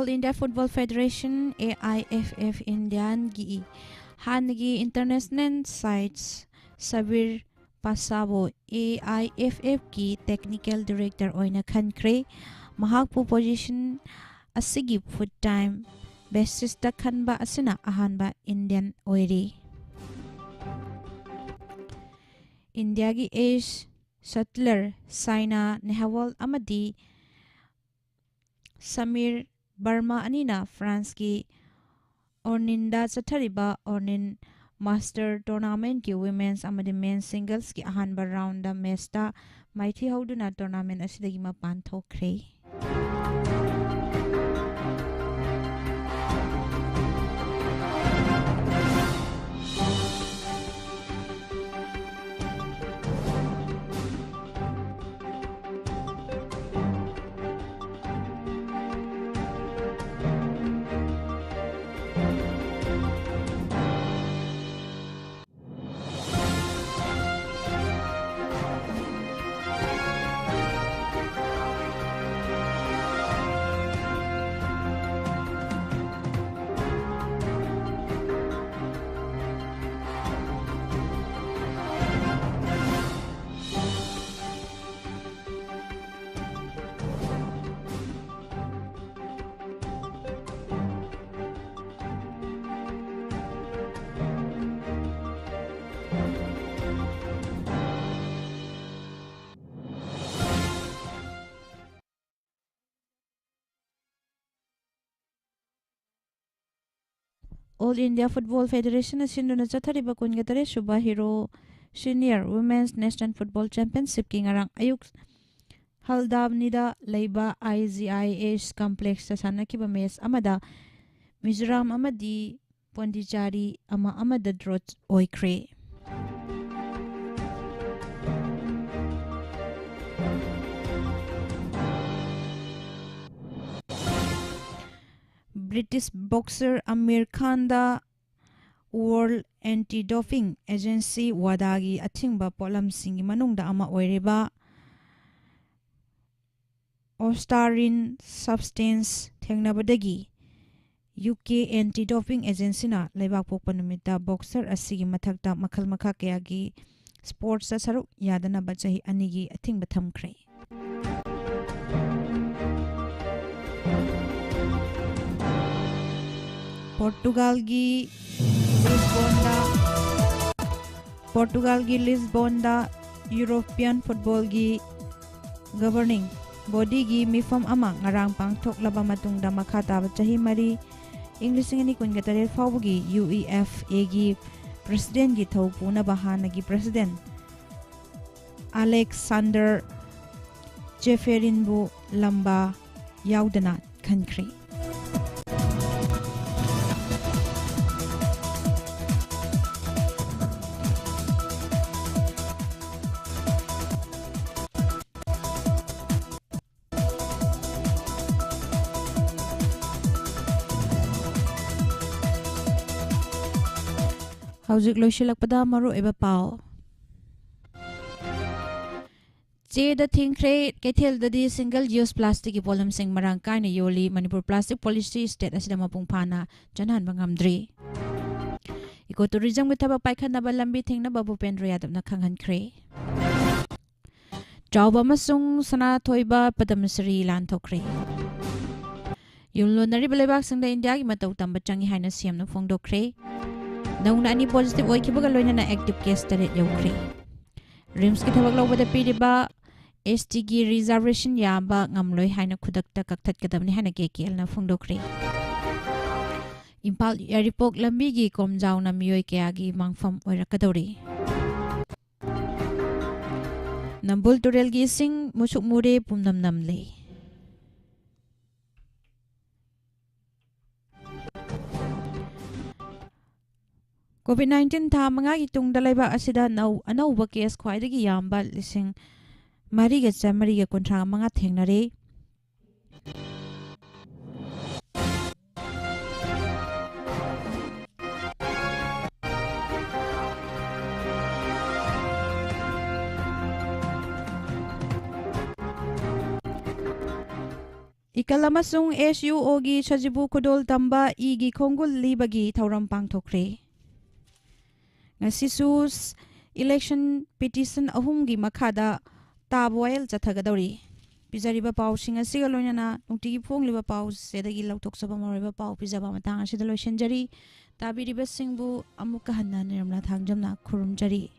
All India Football Federation, A I F F Indian ꯒꯤ ꯍꯥꯟꯅꯒꯤ international side Sabir ꯄꯥꯁꯥꯕꯨ A I F F ꯀꯤ technical director ꯑꯣꯏꯅ ꯈꯟꯈ꯭ꯔꯦ꯫ ꯃꯍꯥꯛꯄꯨ position ꯑꯁꯤꯒꯤ full time basis ꯇ ꯈꯟꯕ ꯑꯁꯤꯅ ꯑꯍꯥꯟꯕ Indian ꯑꯣꯏꯔꯤ꯫ ꯏꯟꯗꯤꯌꯥꯒꯤ ace shuttler ꯁꯥꯏꯅꯥ ꯅꯦꯍꯋꯥꯜ ꯑꯃꯗꯤ ꯁꯃꯤꯔ ꯕꯔꯃꯥ ꯑꯅꯤꯅ ꯐ꯭ꯔꯥꯟꯁꯀꯤ ꯑꯣꯔꯅꯤꯟꯗ ꯆꯠꯊꯔꯤꯕ ꯑꯣꯔꯅꯤꯟ Master Tournament ꯀꯤ women's ꯑꯃꯗꯤ men's singles ꯀꯤ ꯑꯍꯥꯟꯕ round ꯗ match ꯇ ꯃꯥꯏꯊꯤꯍꯧꯗꯨꯅ tournament ꯑꯁꯤꯗꯒꯤ ꯃꯄꯥꯟ ꯊꯣꯛꯈ꯭ꯔꯦ꯫ All India Football Federation ꯅ ꯁꯤꯟꯗꯨꯅ ꯆꯠꯊꯔꯤꯕ ꯀꯨꯟꯒ ꯇꯔꯦꯠ ꯁꯨꯕ Hero Senior Women's National Football Championship ꯀꯤ ꯉꯔꯥꯡ ꯑꯌꯨꯛ ꯍꯜꯗꯥꯕꯅꯤꯗ ꯂꯩꯕ I G I S complex ꯇ ꯁꯥꯟꯅꯈꯤꯕ match ꯑꯃꯗ ꯃꯤꯖꯣꯔꯥꯝ ꯑꯃꯗꯤ ꯄꯣꯟꯗꯤꯆꯥꯔꯤ ꯑꯃ ꯑꯃꯗ draw ꯑꯣꯏꯈ꯭ꯔꯦ꯫ British boxer Amir ꯈꯥꯟꯗ World Anti-Doping Agency, ꯋꯥꯗꯥꯒꯤ ꯑꯊꯤꯡꯕ ꯄꯣꯠꯂꯝꯁꯤꯡꯒꯤ ꯃꯅꯨꯡꯗ ꯑꯃ ꯑꯣꯏꯔꯤꯕ Ostarine substance ꯊꯦꯡꯅꯕꯗꯒꯤ ꯌꯨ ꯀꯦ ꯑꯦꯟꯇꯤ ꯗꯣꯄꯤꯡ ꯑꯦꯖꯦꯟꯁꯤꯅ ꯂꯩꯕꯥꯛ ꯄꯣꯛꯄ ꯅꯨꯃꯤꯠꯇ ꯕꯣꯛꯁꯔ ꯑꯁꯤꯒꯤ ꯃꯊꯛꯇ ꯃꯈꯜ ꯃꯈꯥ ꯀꯌꯥꯒꯤ ꯁ꯭ꯄꯣꯔꯠꯁꯇ ꯁꯔꯨꯛ ꯌꯥꯗꯅꯕ ꯆꯍꯤ ꯑꯅꯤꯒꯤ ꯑꯊꯤꯡꯕ ꯊꯝꯈ꯭ꯔꯦ꯫ ꯄꯣꯔꯇꯨꯒꯥꯜꯒꯤ ꯂꯤꯁꯕꯣꯟꯗ ꯄꯣꯔꯇꯨꯒꯥꯜꯒꯤ ꯂꯤꯁꯕꯣꯟꯗ ꯌꯨꯔꯣꯄꯤꯌꯟ ꯐꯨꯠꯕꯣꯜꯒꯤ ꯒꯕꯔꯅꯤꯡ ꯕꯣꯗꯤꯒꯤ ꯃꯤꯐꯝ ꯑꯃ ꯉꯔꯥꯡ ꯄꯥꯡꯊꯣꯛꯂꯕ ꯃꯇꯨꯡꯗ ꯃꯈꯥ ꯇꯥꯕ ꯆꯍꯤ ꯃꯔꯤ, ꯏꯪ ꯂꯤꯁꯤꯡ ꯑꯅꯤ ꯀꯨꯟꯒ ꯇꯔꯦꯠ ꯐꯥꯎꯕꯒꯤ ꯌꯨ ꯏ ꯑꯦꯐ ꯑꯦꯒꯤ ꯄ꯭ꯔꯁꯤꯗꯦꯟꯒꯤ ꯊꯧ ꯄꯨꯅꯕ ꯍꯥꯟꯅꯒꯤ ꯄ꯭ꯔꯁꯤꯗꯦꯟ ꯑꯂꯦꯛꯁꯥꯟꯗꯔ ꯆꯦꯐꯦꯔꯤꯟꯕꯨ ꯂꯝꯕꯥ ꯌꯥꯎꯗꯅ ꯈꯟꯈ꯭ꯔꯦ꯫ ꯍꯧꯖꯤꯛ ꯂꯣꯏꯁꯤꯜꯂꯛꯄꯗ ꯃꯔꯨꯑꯣꯏꯕ ꯄꯥꯎ꯫ ꯆꯦꯗ ꯊꯤꯡꯈ꯭ꯔꯦ꯫ ꯀꯩꯊꯦꯜꯗꯗꯤ single use plastic ꯀꯤ ꯄꯣꯠꯂꯝꯁꯤꯡ ꯃꯔꯥꯡ ꯀꯥꯏꯅ ꯌꯣꯜꯂꯤ꯫ ꯃꯅꯤꯄꯨꯔ plastic policy state ꯑꯁꯤꯗ ꯃꯄꯨꯡ ꯐꯥꯅ ꯆꯠꯅꯍꯟꯕ ꯉꯝꯗ꯭ꯔꯤ꯫ Eco tourism ꯒꯤ ꯊꯕꯛ ꯄꯥꯏꯈꯠꯅꯕ ꯂꯝꯕꯤ ꯊꯤꯡꯅꯕ ꯚꯨꯄꯦꯟꯗ꯭ꯔ ꯌꯥꯗꯕꯅ ꯈꯪꯍꯟꯈ꯭ꯔꯦ꯫ ꯆꯥꯎꯕ ꯑꯃꯁꯨꯡ ꯁꯅꯥꯊꯣꯏꯕ ꯄꯗꯃꯁ꯭ꯔꯤ ꯂꯥꯟꯊꯣꯛꯈ꯭ꯔꯦ꯫ ꯌꯨꯝꯂꯣꯟꯅꯔꯤꯕ ꯂꯩꯕꯥꯛꯁꯤꯡꯗ ꯏꯟꯗꯤꯌꯥꯒꯤ ꯃꯇꯧ ꯇꯝꯕ ꯆꯪꯏ ꯍꯥꯏꯅ ꯁꯤ ꯑꯦꯝꯅ ꯐꯣꯡꯗꯣꯛꯈ꯭ꯔꯦ꯫ ꯅꯧꯅ ꯑꯅꯤ positive ꯑꯣꯏꯈꯤꯕꯒ ꯂꯣꯏꯅꯅ active case ꯇꯔꯦꯠ ꯌꯧꯈ꯭ꯔꯦ꯫ ꯔꯤꯝꯁꯀꯤ ꯊꯕꯛ ꯂꯧꯕꯗ ꯄꯤꯔꯤꯕ ꯑꯦꯁ ꯇꯤꯒꯤ reservation ꯌꯥꯕ ꯉꯝꯂꯣꯏ ꯍꯥꯏꯅ ꯈꯨꯗꯛꯇ ꯀꯛꯊꯠꯀꯗꯕꯅꯤ ꯍꯥꯏꯅ ꯀꯦ ꯀꯦ ꯑꯦꯜꯅ ꯐꯣꯡꯗꯣꯛꯈ꯭ꯔꯦ꯫ ꯏꯝꯐꯥꯜ ꯌꯥꯏꯔꯤꯄꯣꯛ ꯂꯝꯕꯤꯒꯤ ꯀꯣꯝꯖꯥꯎꯅ ꯃꯤꯑꯣꯏ ꯀꯌꯥꯒꯤ ꯃꯥꯡꯐꯝ ꯑꯣꯏꯔꯛꯀꯗꯧꯔꯤ꯫ ꯅꯝꯕꯨꯜ ꯇꯨꯔꯦꯜꯒꯤ ꯏꯁꯤꯡ ꯃꯨꯁꯨꯛ ꯃꯨꯔꯦ, ꯄꯨꯝꯅꯝ ꯅꯝꯂꯦ꯫ COVID nineteen ꯊꯥ ꯃꯉꯥꯒꯤ ꯇꯨꯡꯗ ꯂꯩꯕꯥꯛ ꯑꯁꯤꯗ ꯅꯧ-, ꯑꯅꯧꯕ case ꯈ꯭ꯋꯥꯏꯗꯒꯤ ꯌꯥꯝꯕ ꯂꯤꯁꯤꯡ ꯃꯔꯤꯒ ꯆꯥꯃꯔꯤꯒ ꯀꯨꯟꯊ꯭ꯔꯥ ꯃꯉꯥ ꯊꯦꯡꯅꯔꯦ꯫ ꯏꯀꯜ ꯑꯃꯁꯨꯡ ꯑꯦꯁ ꯌꯨ ꯑꯣꯒꯤ ꯁꯖꯤꯕꯨ ꯈꯨꯗꯣꯜ ꯇꯝꯕ ꯏꯒꯤ ꯈꯣꯡꯒꯨꯜ ꯂꯤꯕꯒꯤ ꯊꯧꯔꯝ ꯄꯥꯡꯊꯣꯛꯈ꯭ꯔꯦ꯫ ꯉꯁꯤꯁꯨ ꯏꯂꯦꯛꯁꯟ ꯄꯤꯇꯤꯁꯟ ꯑꯍꯨꯝꯒꯤ ꯃꯈꯥꯗ ꯇꯥꯕ ꯋꯥꯌꯦꯜ ꯆꯠꯊꯒꯗꯧꯔꯤ꯫ ꯄꯤꯖꯔꯤꯕ ꯄꯥꯎꯁꯤꯡ ꯑꯁꯤꯒ ꯂꯣꯏꯅꯅ ꯅꯨꯡꯇꯤꯒꯤ ꯐꯣꯡꯂꯤꯕ ꯄꯥꯎꯁꯤꯗꯒꯤ ꯂꯧꯊꯣꯛꯆꯕ ꯃꯔꯨꯑꯣꯏꯕ ꯄꯥꯎ ꯄꯤꯖꯕ ꯃꯇꯥꯡ ꯑꯁꯤꯗ ꯂꯣꯏꯁꯤꯟꯖꯔꯤ꯫ ꯇꯥꯕꯤꯔꯤꯕꯁꯤꯡꯕꯨ ꯑꯃꯨꯛꯀ ꯍꯟꯅ ꯅꯤꯔꯃꯂꯥ ꯊꯥꯡꯖꯝꯅ ꯈꯨꯔꯨꯝꯖꯔꯤ꯫